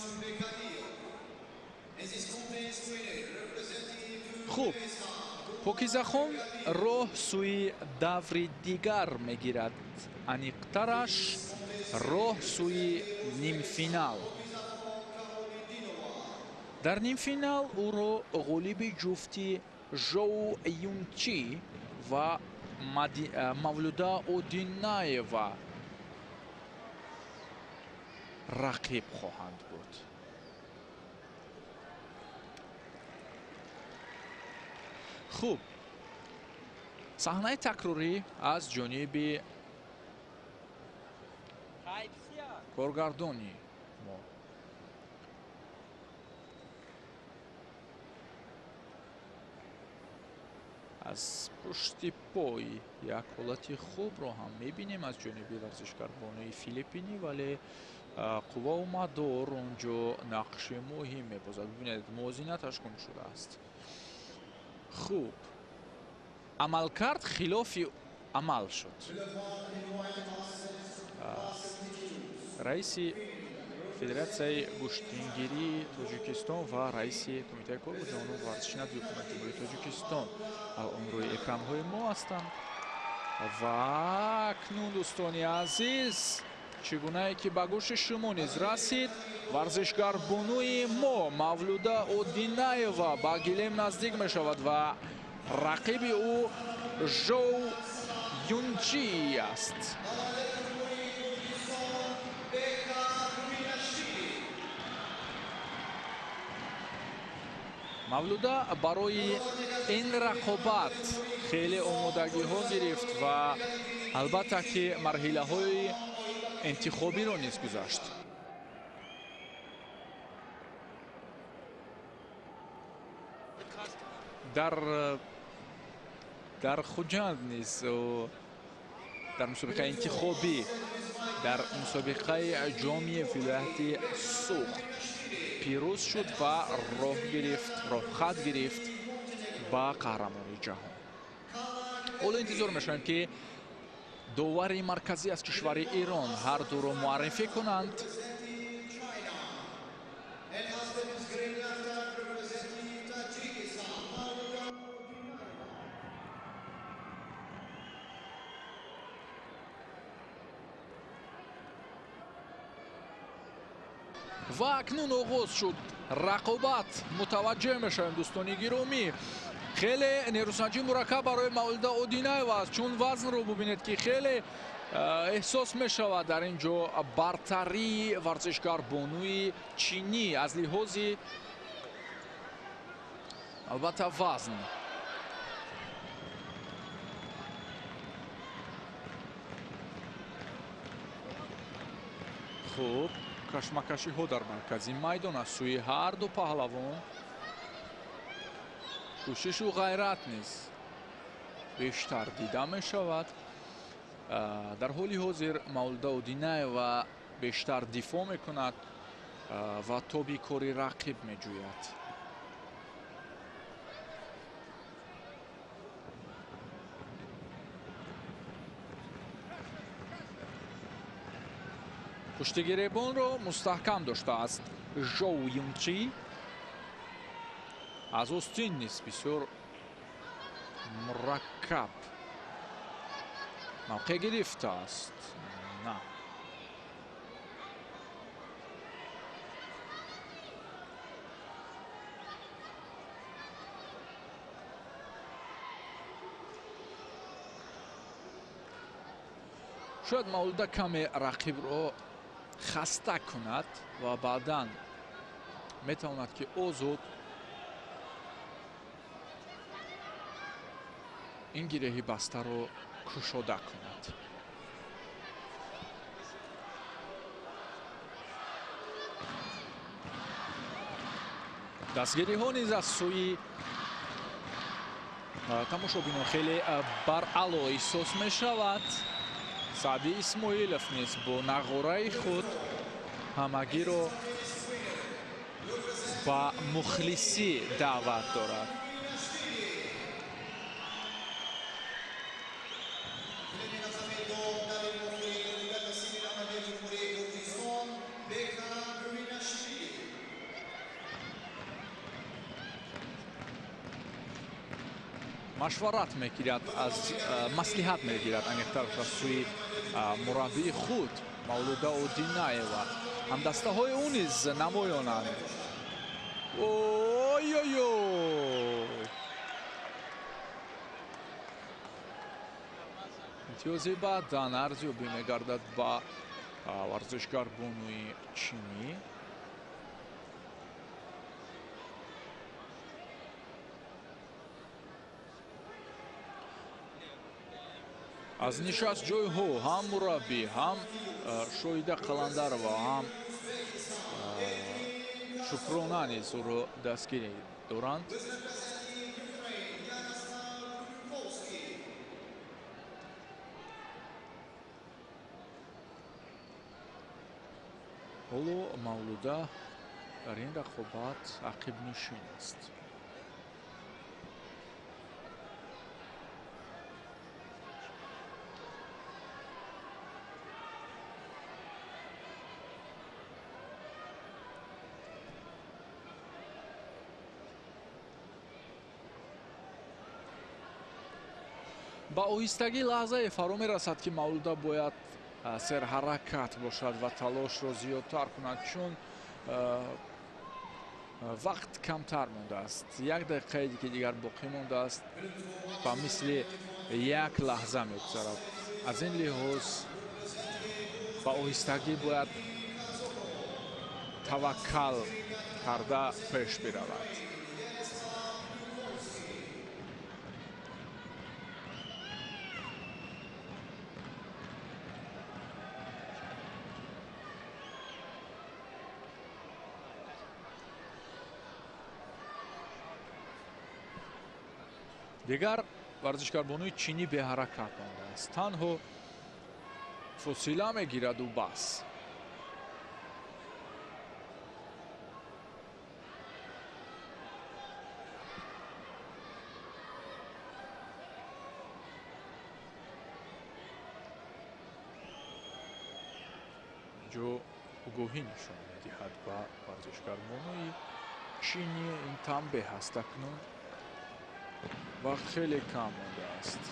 S2: Хуб, Покизахон роҳ сӯи даври дигар мегирад, аниқтараш роҳ сӯи нимфинал. Дар нимфинал ӯро ғолиби ҷуфти Жоу Юнчи ва Мавлуда Одинаева рақиб хоҳанд буд. Хуб, саҳнаи такрорӣ аз ҷониби коргардони мо. Аз пушти пой як ҳолати хубро ҳам мебинем аз ҷониби варзишгарбонои филиппинӣ, вале қуввау мадор он ҷо нақши муҳим мебозад. Бибинед, мувозинаташ гум шудааст. Хуб, амалкард хилофи амал шуд. Раиси Федератсияи гӯштингирии Тоҷикистон ва раиси Кумитаи кор бо ҷавонон ва варзиши назди Ҳукумати Ҷумҳурии Тоҷикистон он рӯи экранҳои мо ҳастанд. Ва акнун, дӯстони азиз, чӣ гунае ки ба гӯши шумо низ расид, варзишгарбонуи мо Мавлуда Одинаева ба гилем наздик мешавад ва рақиби ӯ Жоу Юнчи аст. Мавлуда барои ин рақобат хеле омодагиҳо гирифт ва албатта ки марҳилаҳои интихобиро низ гузашт. Дар Хуҷанд низ дар мусобиқаи интихобӣ, дар мусобиқаи ҷоми вилояти Суғд пирӯз шуд ва роҳ гирифт, роҳхат гирифт ба қаҳрамони ҷаҳон. Ҳоло интизор мешавем, ки довари марказӣ аз кишвари Эрон ҳар дуро муаррифӣ кунанд. Ва акнун оғоз шуд рақобат. Мутаваҷҷеҳ мешавем, дӯстони гиромӣ, хеле нерӯсанҷи мураккаб барои Мавлуда Одинаева аст, чун вазнро бубинед, ки хеле эҳсос мешавад дар ин ҷо бартарии варзишгарбонуи чинӣ аз лиҳози албатта вазн. Хуб, кашмакашиҳо дар маркази майдон аз сӯи ҳар ду паҳлавон, кӯшишу ғайрат низ бештар дида мешавад. Дар ҳоли ҳозир Мавлуда Одинаева бештар дифоъ мекунад ва тоби кори рақиб меҷӯяд. Пуштигиребонро мустаҳкам доштааст Жоу Юнчи. Аз остин низ бисёр мураккаб мавқеъ гирифтааст. На. Шояд Мавлуда каме рақибро хаста кунад ва баъдан метавонад ки озод ин гиреҳи бастаро кушода кунад. Дастгириҳо низ аз сӯи тамошобинон хеле баръало эҳсос мешавад. Саъди Исмоилов низ бо нағораи худ ҳамагиро ба мухлисӣ даъват дорад. Машварат мегирад, аз маслиҳат мегирад аниқтараш аз сӯи мураббии худ Мавлуда Одинаева. Ҳамдастаҳои ӯ низ намоёнанд. Ой-ой-ой! Имтиёзи баъдан арзёбӣ мегардад ба варзишгар бонуи чинӣ. Аз нишаст ҷойҳо ҳам мураббӣ, ҳам Шоҳида Қаландарова, ҳам Шукрона низ ӯро дастгирӣ доранд. Ҳоло Мавлуда дар ин рақобат ақибнишин аст. Ба оҳистагӣ лаҳзае фаро мерасад, ки Мавлуда бояд серҳаракат бошад ва талошро зиёдтар кунад, чун вақт камтар мондааст. Як дақиқаи ки дигар боқӣ мондааст, ба мисли як лаҳза мегузарад. Аз ин лиҳоз ба оҳистагӣ бояд таваккал карда пеш биравад. Дигар варзишгарбонуи чинӣ беҳаракат мондааст. Танҳо фосила мегираду бас. Инҷо огоҳӣ нишон медиҳад ба варзишгарбонуи чинӣ. Ин танбеҳ аст акнун. Вақт хеле кам мондааст.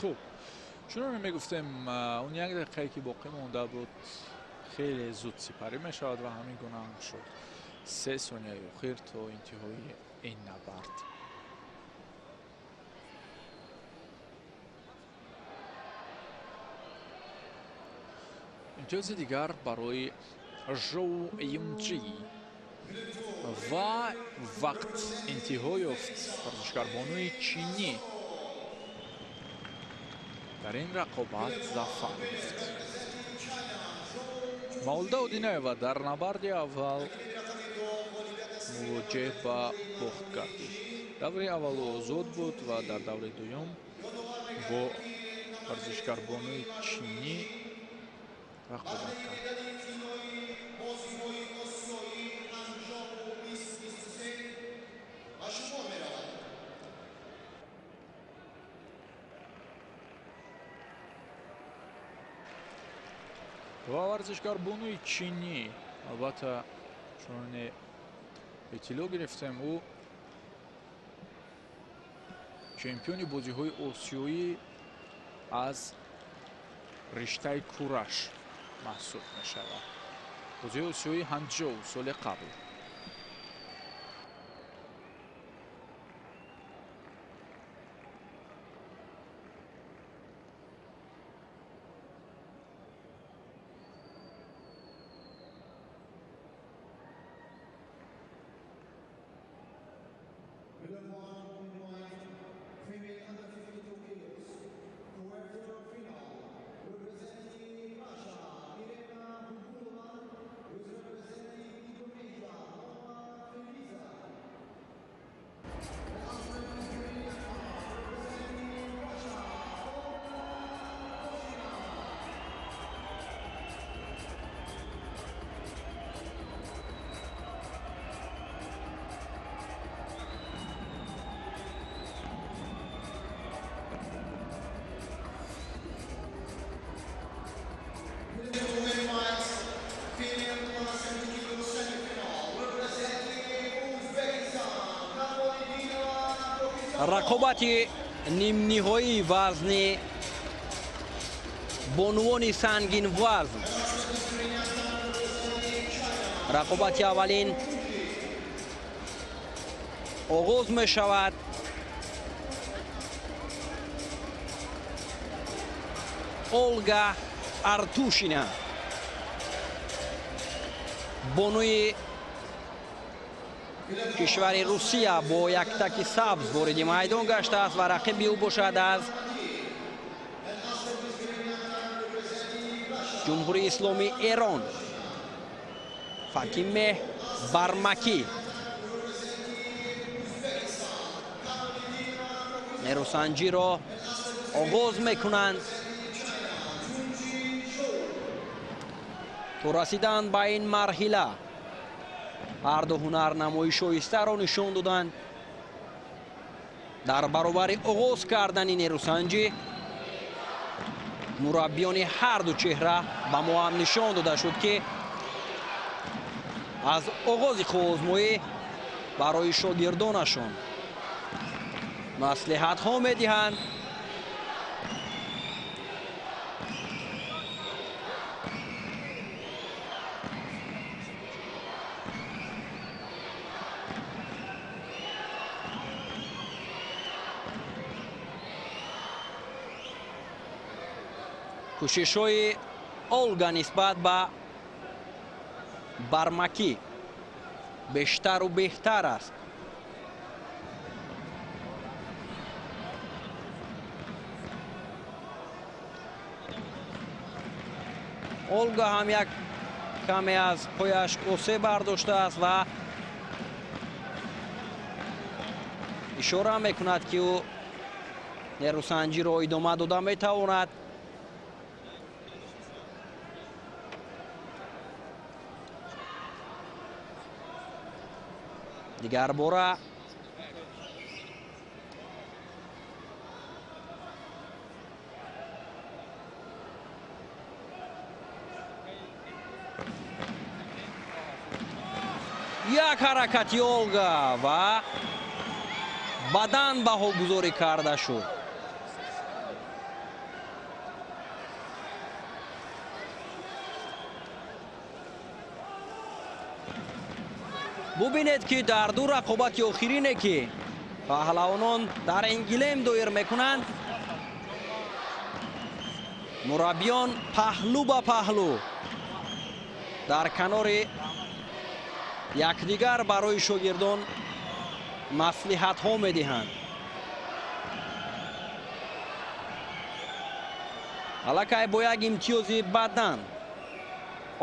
S2: Хуб, чуноне мегуфтем, он як дақиқае ки боқӣ монда буд хеле зуд сипарӣ мешавад ва ҳамин гуна ҳам шуд. 3 сонияи охир то интиҳои ин набард. Имтиёзи дигар барои Жоу Юнчи ва вақт интиҳо ёфт. Варзишгарбонуи чинӣ дар ин рақобат зафар ёфт. Мавлуда Одинаева дар набарди аввал мувоҷеҳ ба бохт гардид. Даври аввал озод буд ва дар даври дуюм бо варзишгарбонуи чинӣ Рақобат кард. Ва варзишгар бонуи чинӣ, албатта, чуноне иттилоъ гирифтем, ӯ чемпиони бозиҳои осиёӣ аз риштаи кураш маҳсуб мешавад. Бозиҳои осиёии Ҳанчжоу соли қабл.
S1: Рақобати нимниҳоии вазни бонувони сангинвазн. Рақобати аввалин оғоз мешавад. Олга Артушина, бонуи кишвари Русия, бо яктаки сабз вориди майдон гаштааст ва рақиби ӯ бошад аз Ҷумҳурии Исломии Эрон, Фатиме Бармакӣ. Нерӯсанҷиро оғоз мекунанд. То расидан ба ин марҳила ҳарду ҳунарнамои шоистаро нишон доданд. Дар баробари оғоз кардани нерӯсанҷӣ мураббиёни ҳарду чеҳра ба мо ҳам нишон дода шуд, ки аз оғози қувваозмоӣ барои шогирдонашон маслиҳатҳо медиҳанд. Кӯшишҳои Олга нисбат ба Бармакӣ бештару беҳтар аст. Олга ҳам як каме аз пояш косе бардоштааст ва ишора мекунад, ки ӯ нерӯсанҷиро идома дода метавонад. Дигар бора як ҳаракати Олга ва бадан баҳогузорӣ карда шуд. Бубинед, ки дар ду рақобати охирине, ки паҳлавонон дар ин гилем доир мекунанд, мураббиён паҳлӯ ба паҳлӯ дар канори якдигар барои шогирдон маслиҳатҳо медиҳанд. Аллакай бо як имтиёзи бадан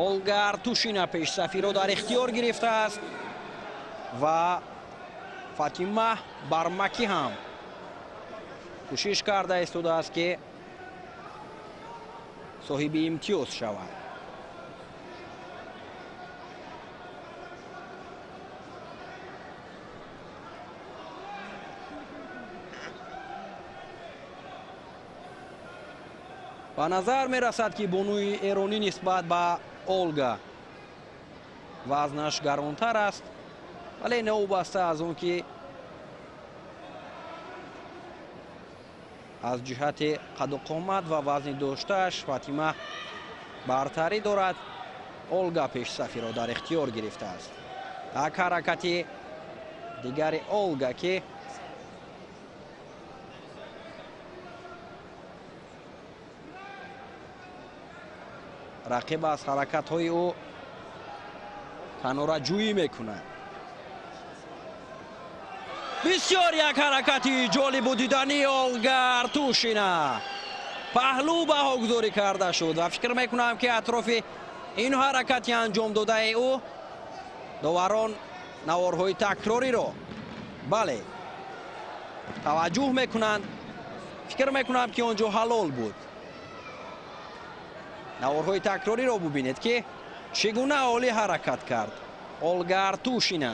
S1: Олга Артушина пешсафиро дар ихтиёр гирифтааст ва Фатима Бармакӣ ҳам кӯшиш карда истодааст, ки соҳиби имтиёз шавад. Ба назар мерасад, ки бонуи эронӣ нисбат ба Олга вазнаш гаронтар аст, вале новобаста аз он ки аз ҷиҳати қаду қомат ва вазни доштааш Фатима бартарӣ дорад, Олга пешсафиро дар ихтиёр гирифтааст. Як ҳаракати дигари Олга, ки рақиб аз ҳаракатҳои ӯ канораҷӯӣ мекунад. Бисёр як ҳаракати ҷолибу дидании Олга Артушина паҳлӯ баҳогузорӣ карда шуд ва фикр мекунам, ки атрофи ин ҳаракати анҷом додаи ӯ доварон наворҳои такрориро бале таваҷҷӯҳ мекунанд. Фикр мекунам, ки он ҷо ҳалол буд. Наворҳои такрориро бубинед, ки чӣ гуна олӣ ҳаракат кард Олга Артушина.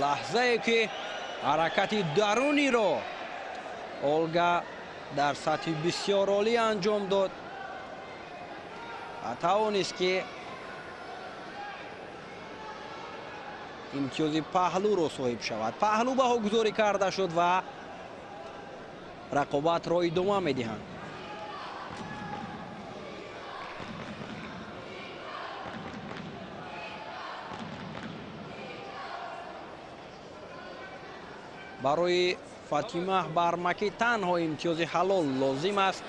S1: Лаҳзае ки ҳаракати даруниро Олга дар сатҳи бисёр олӣ анҷом дод ва тавонист, ки имтиёзи паҳлӯро соҳиб шавад. Паҳлӯ баҳогузорӣ карда шуд ва рақобатро идома медиҳанд. Барои Фатима Бармакӣ танҳо имтиёзи ҳалол лозим аст,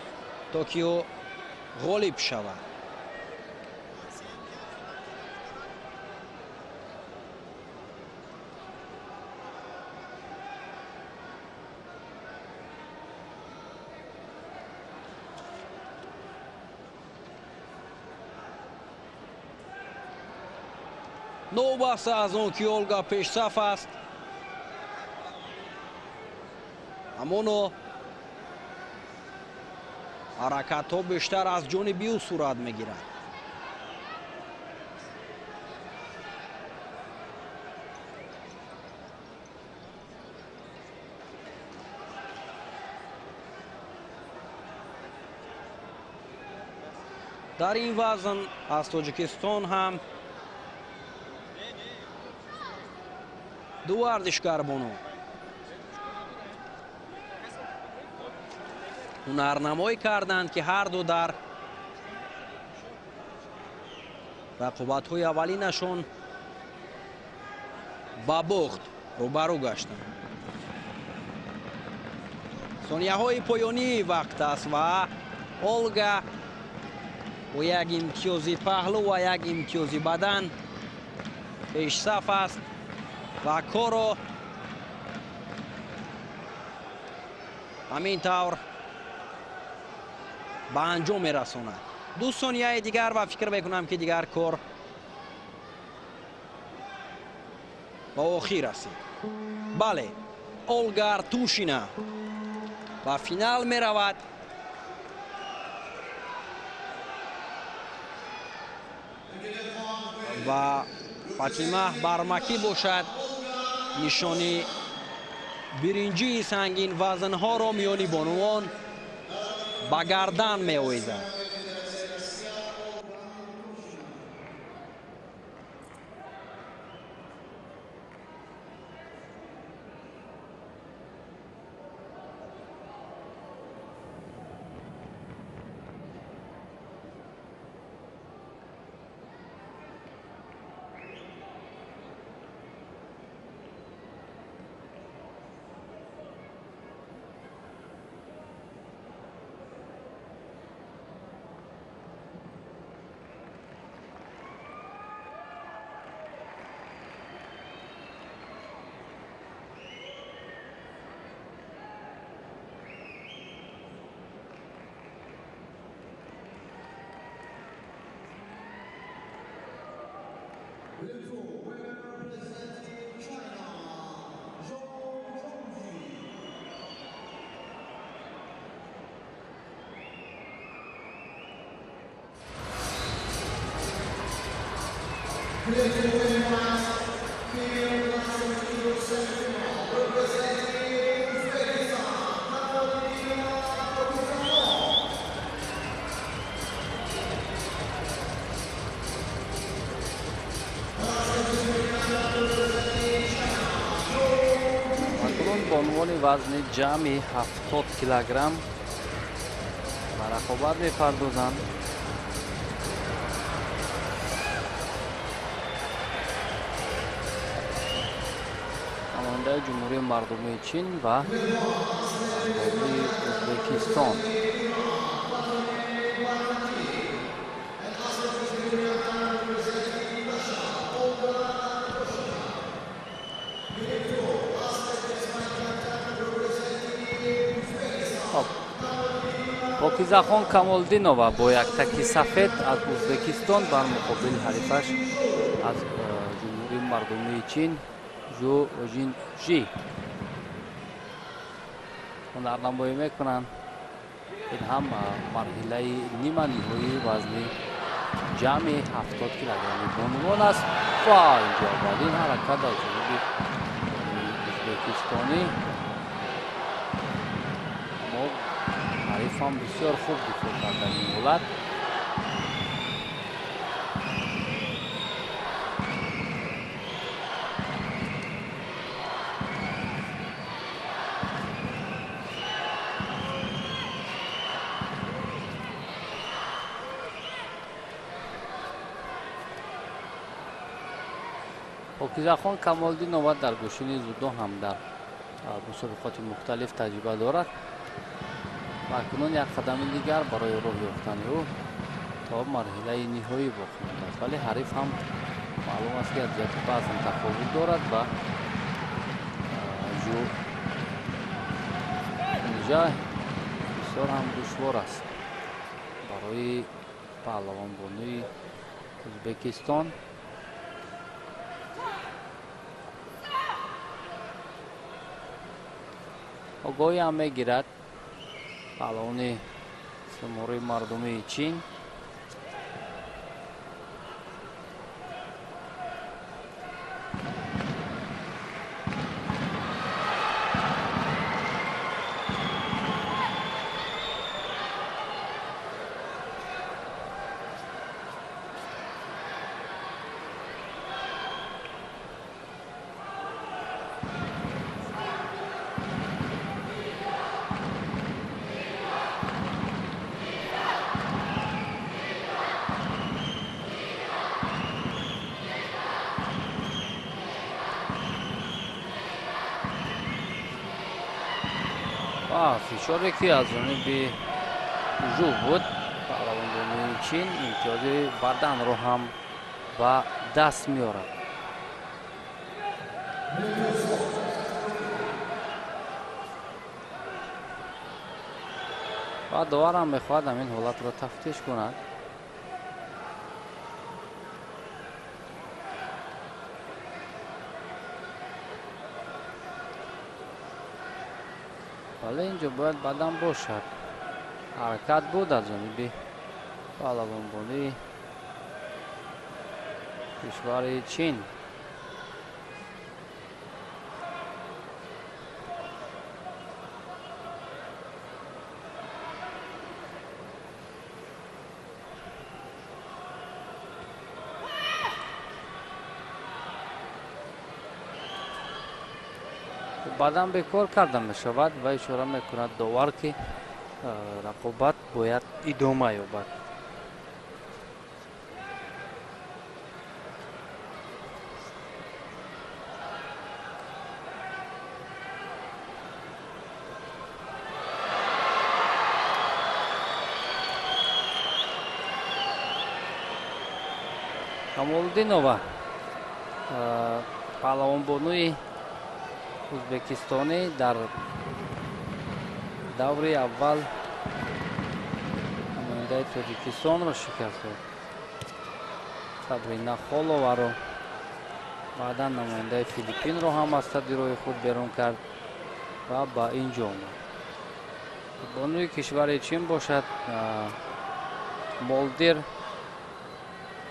S1: то ки ӯ ғолиб шавад. Новобаста аз он ки Олга пешсаф аст, ҳамоно ҳаракатҳо бештар аз ҷониби ӯ сурат мегирад. Дар ин вазн аз Тоҷикистон ҳам ду варзишгар бону ҳунарнамоӣ карданд, ки ҳарду дар рақобатҳои аввалинашон ба бохт рӯбарӯ гаштанд. Сонияҳои поёнии вақт аст ва Олга бо як имтиёзи паҳлӯ ва як имтиёзи бадан пешсаф аст ва корро ҳамин тавр ба анҷом мерасонад. 2 сонияи дигар ва фикр мекунам, ки дигар кор ба охир расид. Бале, Олга Артушина ба финал меравад. Ва Фатима Бармакӣ бошад нишони биринҷии сангин вазнҳоро миёни бонувон ба гардан меовезад.
S3: Бонувони вазни ҷамъи 70 килограмм ба рақобат мепардозанд. Намояндаи Ҷумҳурии Мардумии Чин ва Ҷумҳурии Ӯзбекистон. Покизахон Камолдинова бо як таки сафед аз Ӯзбекистон бар муқобили ҳарифаш аз Ҷумҳурии Мардумии Чин Жу Жинжи ҳунарнамоӣ мекунанд. Ин ҳам марҳилаи нима ниҳоии вазни ҷамъи 70 килограмми бонувон аст ва инҷо аввалин ҳаракат аз ҷониби ӯзбекистонӣ. Аммо ҳарифам бисёр хуб дифоъ кард дар ин ҳолат. Покизахон Камолдинова дар гӯшини зудо ҳам дар мусобиқоти мухталиф таҷриба дорад ва акнун як қадами дигар барои роҳ ёфтани ӯ то марҳилаи ниҳоӣ боқӣ мондааст. Вале ҳариф ҳам маълум аст, ки аз ҷиҳати вазн тафовут дорад ва Жу Жа бисёр ҳам душвор аст барои паҳлавонбонуи Ӯзбекистон. Огоҳӣ ҳам мегирад паҳлавони Ҷумҳурии Мардумии Чин. Фишоре ки аз ҷониби Жу буд, паҳлавонбонуи Чин имтиёзи баданро ҳам ба даст меорад. Ва доварам мехоҳад ҳамин ҳолатро тафтиш кунад. Вале инҷо бояд бадан бошад. Ҳаракат буд аз ҷониби паҳлавонбонии кишвари Чин. Бадан бекор карда мешавад ва ишора мекунад довар, ки рақобат бояд идома ёбад. Камолиддинова, паҳлавонбонуи ӯзбекистонӣ, дар даври аввал намояндаи Тоҷикистонро шикаст дод, Сабрина Холоваро. Баъдан намояндаи Филиппинро ҳам аз садди роҳи худ берун кард ва ба ин ҷо омад. Бонуи кишвари Чин бошад, Молдир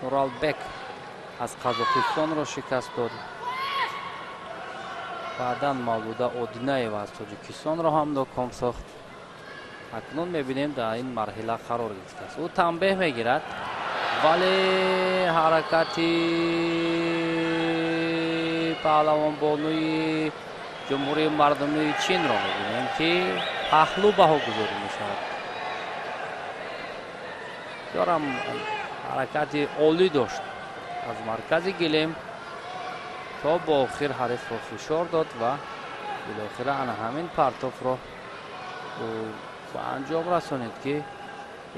S3: Нуралбек аз Қазоқистонро шикаст дод. Баъдан Мавлуда Одинаева аз Тоҷикистонро ҳам ноком сохт. Акнун мебинем дар ин марҳила қарор гирифтааст. Ӯ танбеҳ мегирад, вале ҳаракати паҳлавонбонуи Ҷумҳурии Мардумии Чинро мебинем, ки паҳлӯ баҳогузорӣ мешавад. Бисёрам ҳаракати олӣ дошт. Аз маркази гилем то бо охир ҳарифро фишор дод ва билохира ана ҳамин партофро ба анҷом расонид, ки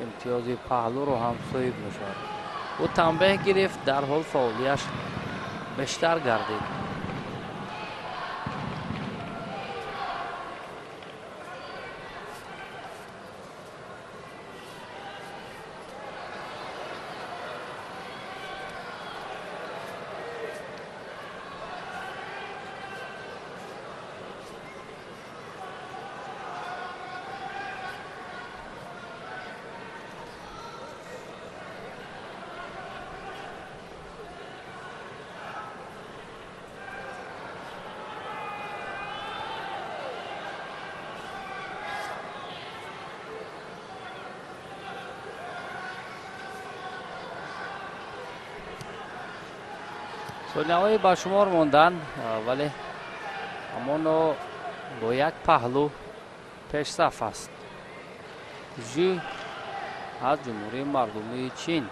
S3: имтиёзи паҳлӯро ҳам соҳиб мешавад. Ӯ танбеҳ гирифт, дарҳол фаъолияш бештар гардид. Сонияҳои ба шумор монданд, вале ҳамоно бо як паҳлӯ пешсаф аст. Жу аз Ҷумҳурии Мардумии Чин.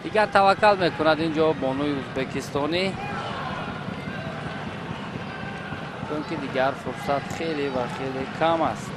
S3: Дигар таваккал мекунад инҷо бонуи ӯзбекистонӣ, чунки дигар фурсат хеле ва хеле кам аст.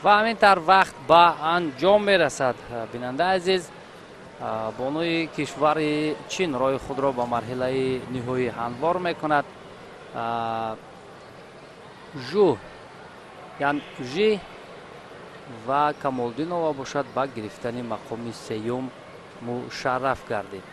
S3: Ва ҳамин тавр вақт ба анҷом мерасад. Бинандаи азиз, бонуи кишвари Чин роҳи худро ба марҳилаи ниҳоӣ ҳамвор мекунад. Жу Ян Жи ва Камолдинова бошад ба гирифтани мақоми сеюм мушарраф гардид.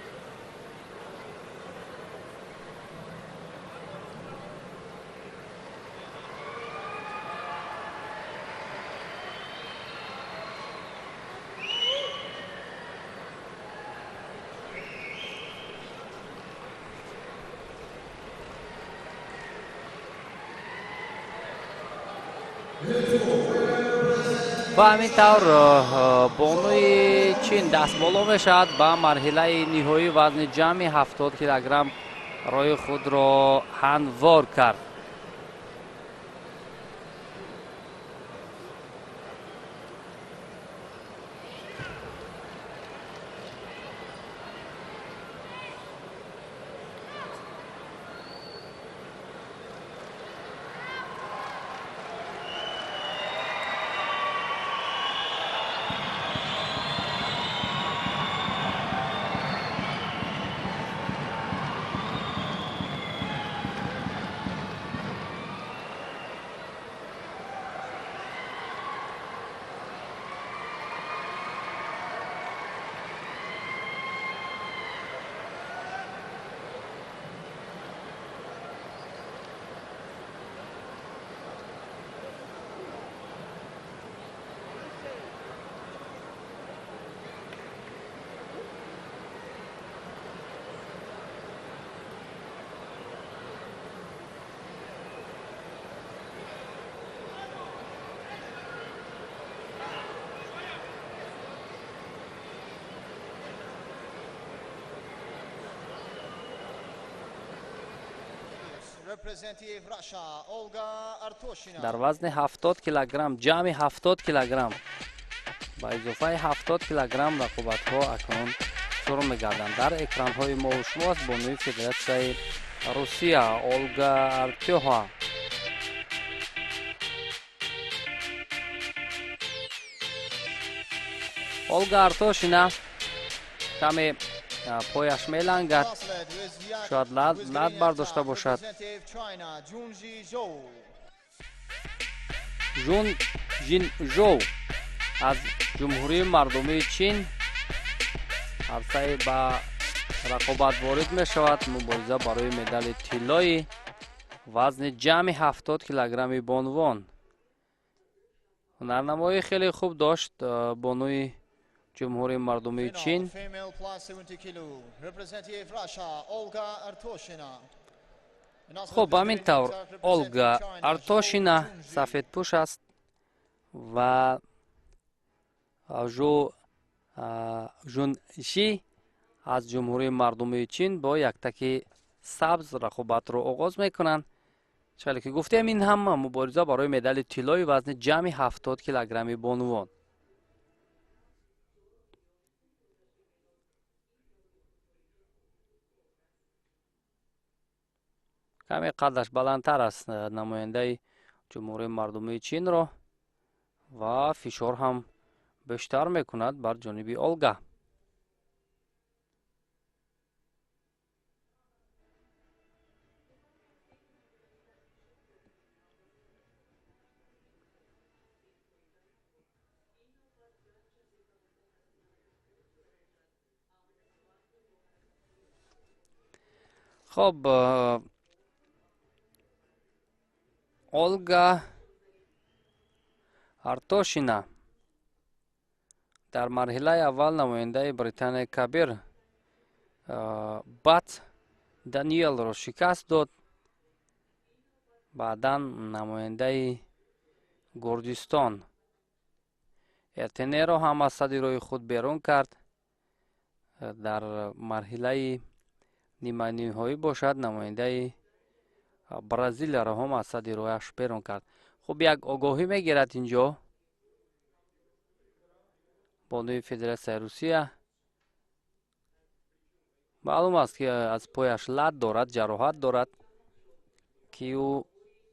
S3: Ва ҳамин тавр бонуи Чин дастболо мешавад ба марҳилаи ниҳоӣ вазни ҷамъи 70 килограмм роҳи худро ҳамвор кард. Дар вазни 70 килограмм, ҷамъи 70 килограмм ба изофаи 70 килограмм рақобатҳо акнун шурӯъ мегарданд. Дар экранҳои мо шумо аст бонуи Федератсияи Русия Олга Артёха. Олга Артошина каме пояш мелангад, шояд лат бардошта бошад. Жун Жин Жоу аз Ҷумҳурии Мардумии Чин арсаи ба рақобат ворид мешавад. Мубориза барои медали тиллои вазни ҷамъи 70 килограмми бонувон. Ҳунарнамоӣ хеле хуб дошт бонуи Ҷумҳурии Мардумии Чин. Хуб, ба ҳамин тавр Олга Артошина сафедпӯш аст ва Жунши аз Ҷумҳурии Мардумии Чин бо яктаки сабз рақобатро оғоз мекунанд. Чале ки гуфтем, ин ҳам мубориза барои медали тиллои вазни ҷамъи 70 килограмми бонувон. Каме қадаш баландтар аст намояндаи Ҷумҳурии Мардумии Чинро ва фишор ҳам бештар мекунад бар ҷониби Олга. Хоб, Олга Артошина дар марҳилаи аввал намояндаи Британияи Кабир Бат Даниелро шикаст дод. Баъдан намояндаи Гурҷистон Эртенеро ҳам аз сади роҳи худ берун кард. Дар марҳилаи ниманиҳоӣ бошад намояндаи Бразилияро ҳам аз сади роҳаш берун кард. Хуб, як огоҳӣ мегирад инҷо бонуи Федератсияи Русия. Маълум аст, ки аз пояш лат дорад, ҷароҳат дорад, ки ӯ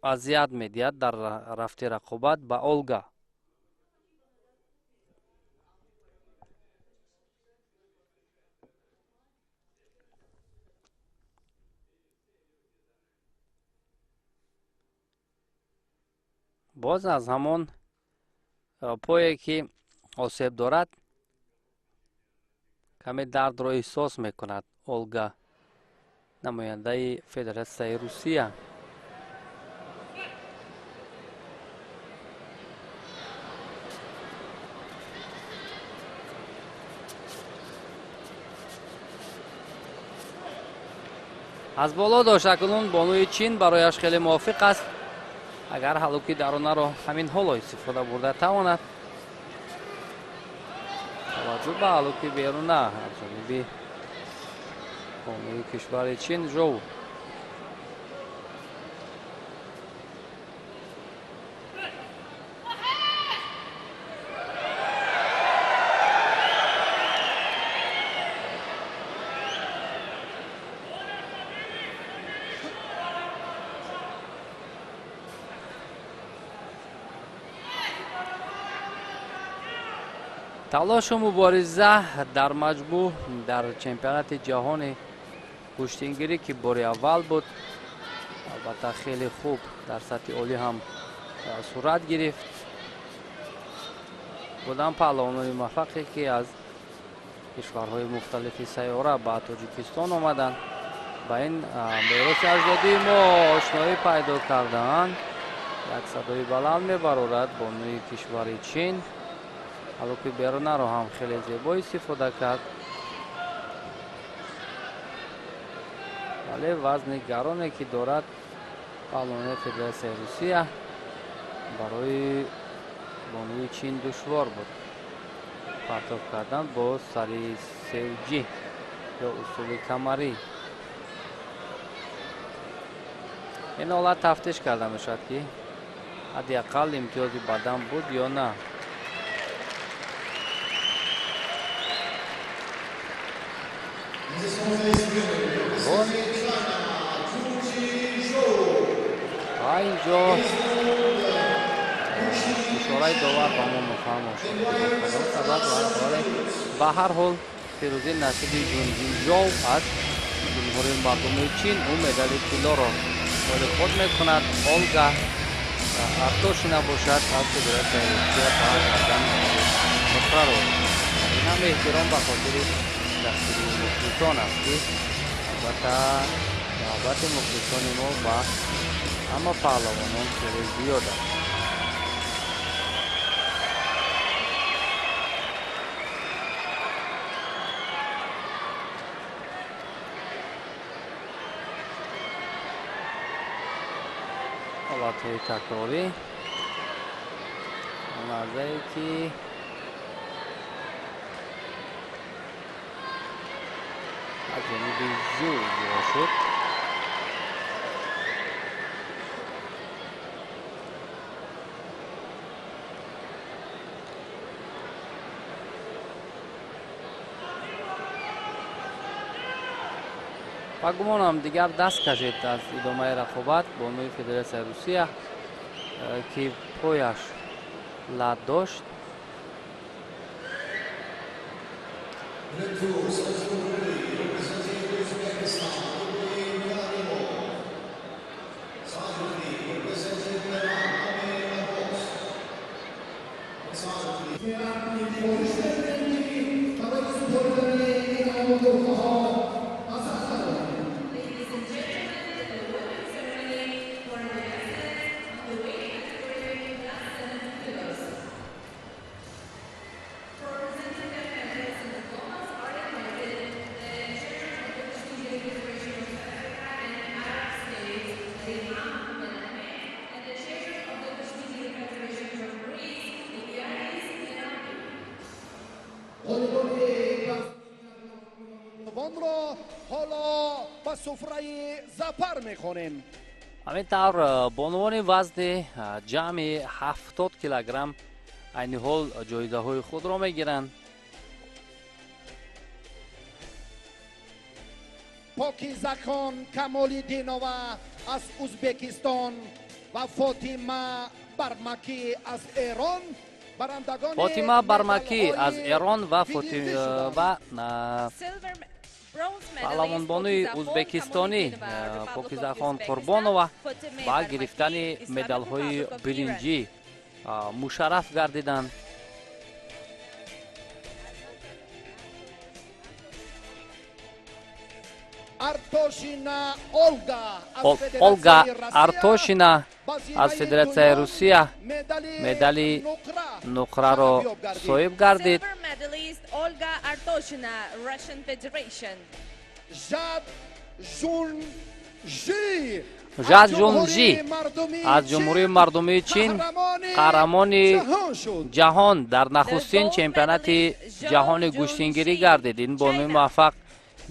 S3: азият медиҳад дар рафти рақобат ба Олга. Боз аз ҳамон пое ки осеб дорад каме дардро эҳсос мекунад Олга, намояндаи Федератсияи Русия. Аз боло дошт акнун бонуи Чин барояш хеле мувофиқ аст. Агар ҳалуки даронаро ҳамин ҳоло истифода бурда тавонад, таваҷҷӯҳ ба ҳалуки беруна аз ҷониби бонуи кишвари Чин Жоу. Талошу мубориза дар маҷмӯъ дар чемпионати ҷаҳони гӯштингирӣ, ки бори аввал буд, албатта хеле хуб дар сатҳи олӣ ҳам сурат гирифт. Буданд паҳлавонони муваффақе, ки аз кишварҳои мухталифи сайёра ба Тоҷикистон омаданд, ба ин мероси аҷдодии мо ошноӣ пайдо карданд. Як садои баланд мебарорад бонуи кишвари Чин. Ҳалуки берунаро ҳам хеле зебо истифода кард, вале вазни гароне ки дорад паҳлавони Федератсияи Русия барои бонуи Чин душвор буд. Партоб кардан бо сари севҷӣ ё усули камарӣ. Ин ҳолат тафтиш карда мешавад, ки ҳадди ақал имтиёзи бадан буд ё на. Ва инҷо ишораи довар ба мо муфаҳмо шуд. Сабаб, вале ба ҳар ҳол пирӯзӣ насиби Ҷунҷижов аз Ҷумҳурии Мардумии Чин. Ӯ медали тиллоро моли худ мекунад. Олга Артошина бошад, аз Федератсияи Русия ба гардан нуқраро. Ин ҳам эҳтиром ба хотири дастгирии мухлисон аст, ки албатта муҳаббати мухлисони мо ба ҳама паҳлавонон хеле зиёд аст. Ҳолатҳои такрорӣ, лаҳзае ки аз ҷониби Жу иҷро шуд. Ба гумонам, дигар даст кашид аз идомаи рақобат бонуи Федератсияи Русия, ки пояш лат дошт. Ҳамин тавр, бонувони вазни ҷамъи 70 килограмм айни ҳол ҷоизаҳои худро мегиранд.
S4: Покизахон Камолиддинова аз Узбекистон ва Фотима Бармакӣ аз Эрон.
S3: Фотима Бармакӣ аз Эрон ва паҳлавонбонуи узбекистонӣ Покизахон Қурбонова ба гирифтани медалҳои биринҷӣ мушарраф гардиданд. Олга Артошина аз Федератсияи Русия медали нуқраро соҳиб гардид. Жад Жунжи аз Ҷумҳурии Мардумии Чин қаҳрамони ҷаҳон дар нахустин чемпионати ҷаҳони гӯштингирӣ гардид. Ин бонуи муваффақ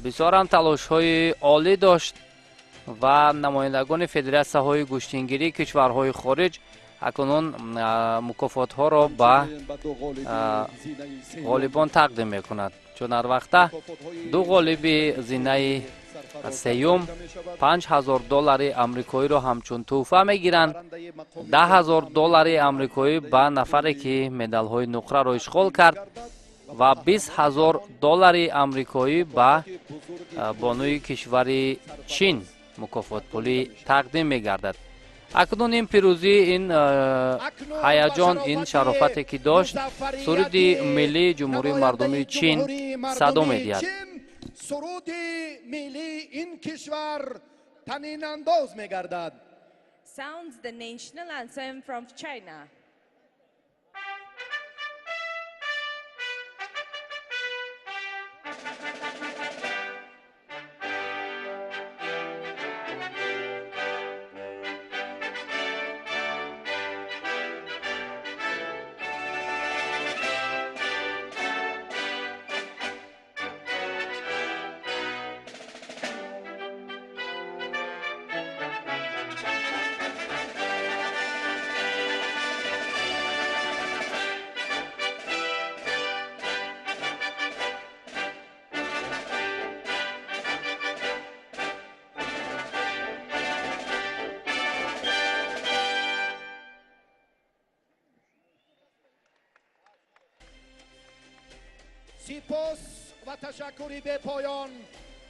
S3: бисёрам талошҳои олӣ дошт ва намояндагони федератсияҳои гӯштингирии кишварҳои хориҷ акнун мукофотҳоро ба ғолибон тақдим мекунад. Чун ҳар вақта ду ғолиби зинаи сеюм 5000 доллари амрикоиро ҳамчун тӯҳфа мегиранд, 10 000 доллари амрикоӣ ба нафаре, ки медалҳои нуқраро ишғол кард, ва 20 000 доллари амрикоӣ ба бонуи кишвари Чин мукофотпулӣ тақдим мегардад. Акнун ин пирӯзӣ, ин ҳаяҷон, ин шарофате ки дошт, суруди миллии Ҷумҳурии Мардумии Чин садо медиҳад.
S4: Суруди миллии ин кишвар танинандоз мегардад.
S5: Sounds the national anthem from China.
S4: Сипос ва ташаккури бепоён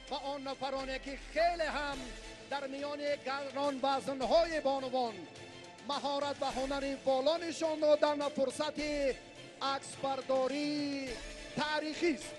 S4: ба он нафароне ки хеле ҳам дар миёни гаронвазнҳои бонувон маҳорат ва ҳунари боло нишон доданд ва фурсати аксбардории таърихист.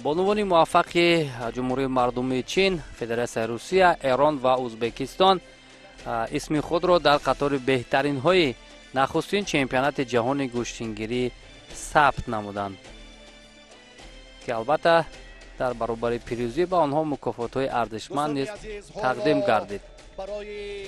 S3: Бонувони муваффақи Ҷумҳурии Мардумии Чин, Федератсияи Русия, Эрон ва Ӯзбекистон исми худро дар қатори беҳтаринҳои нахустин чемпионати ҷаҳони гӯштингирӣ сабт намуданд, ки албатта дар баробари пирӯзӣ ба онҳо мукофотҳои арзишманд низ тақдим гардид.
S4: Барои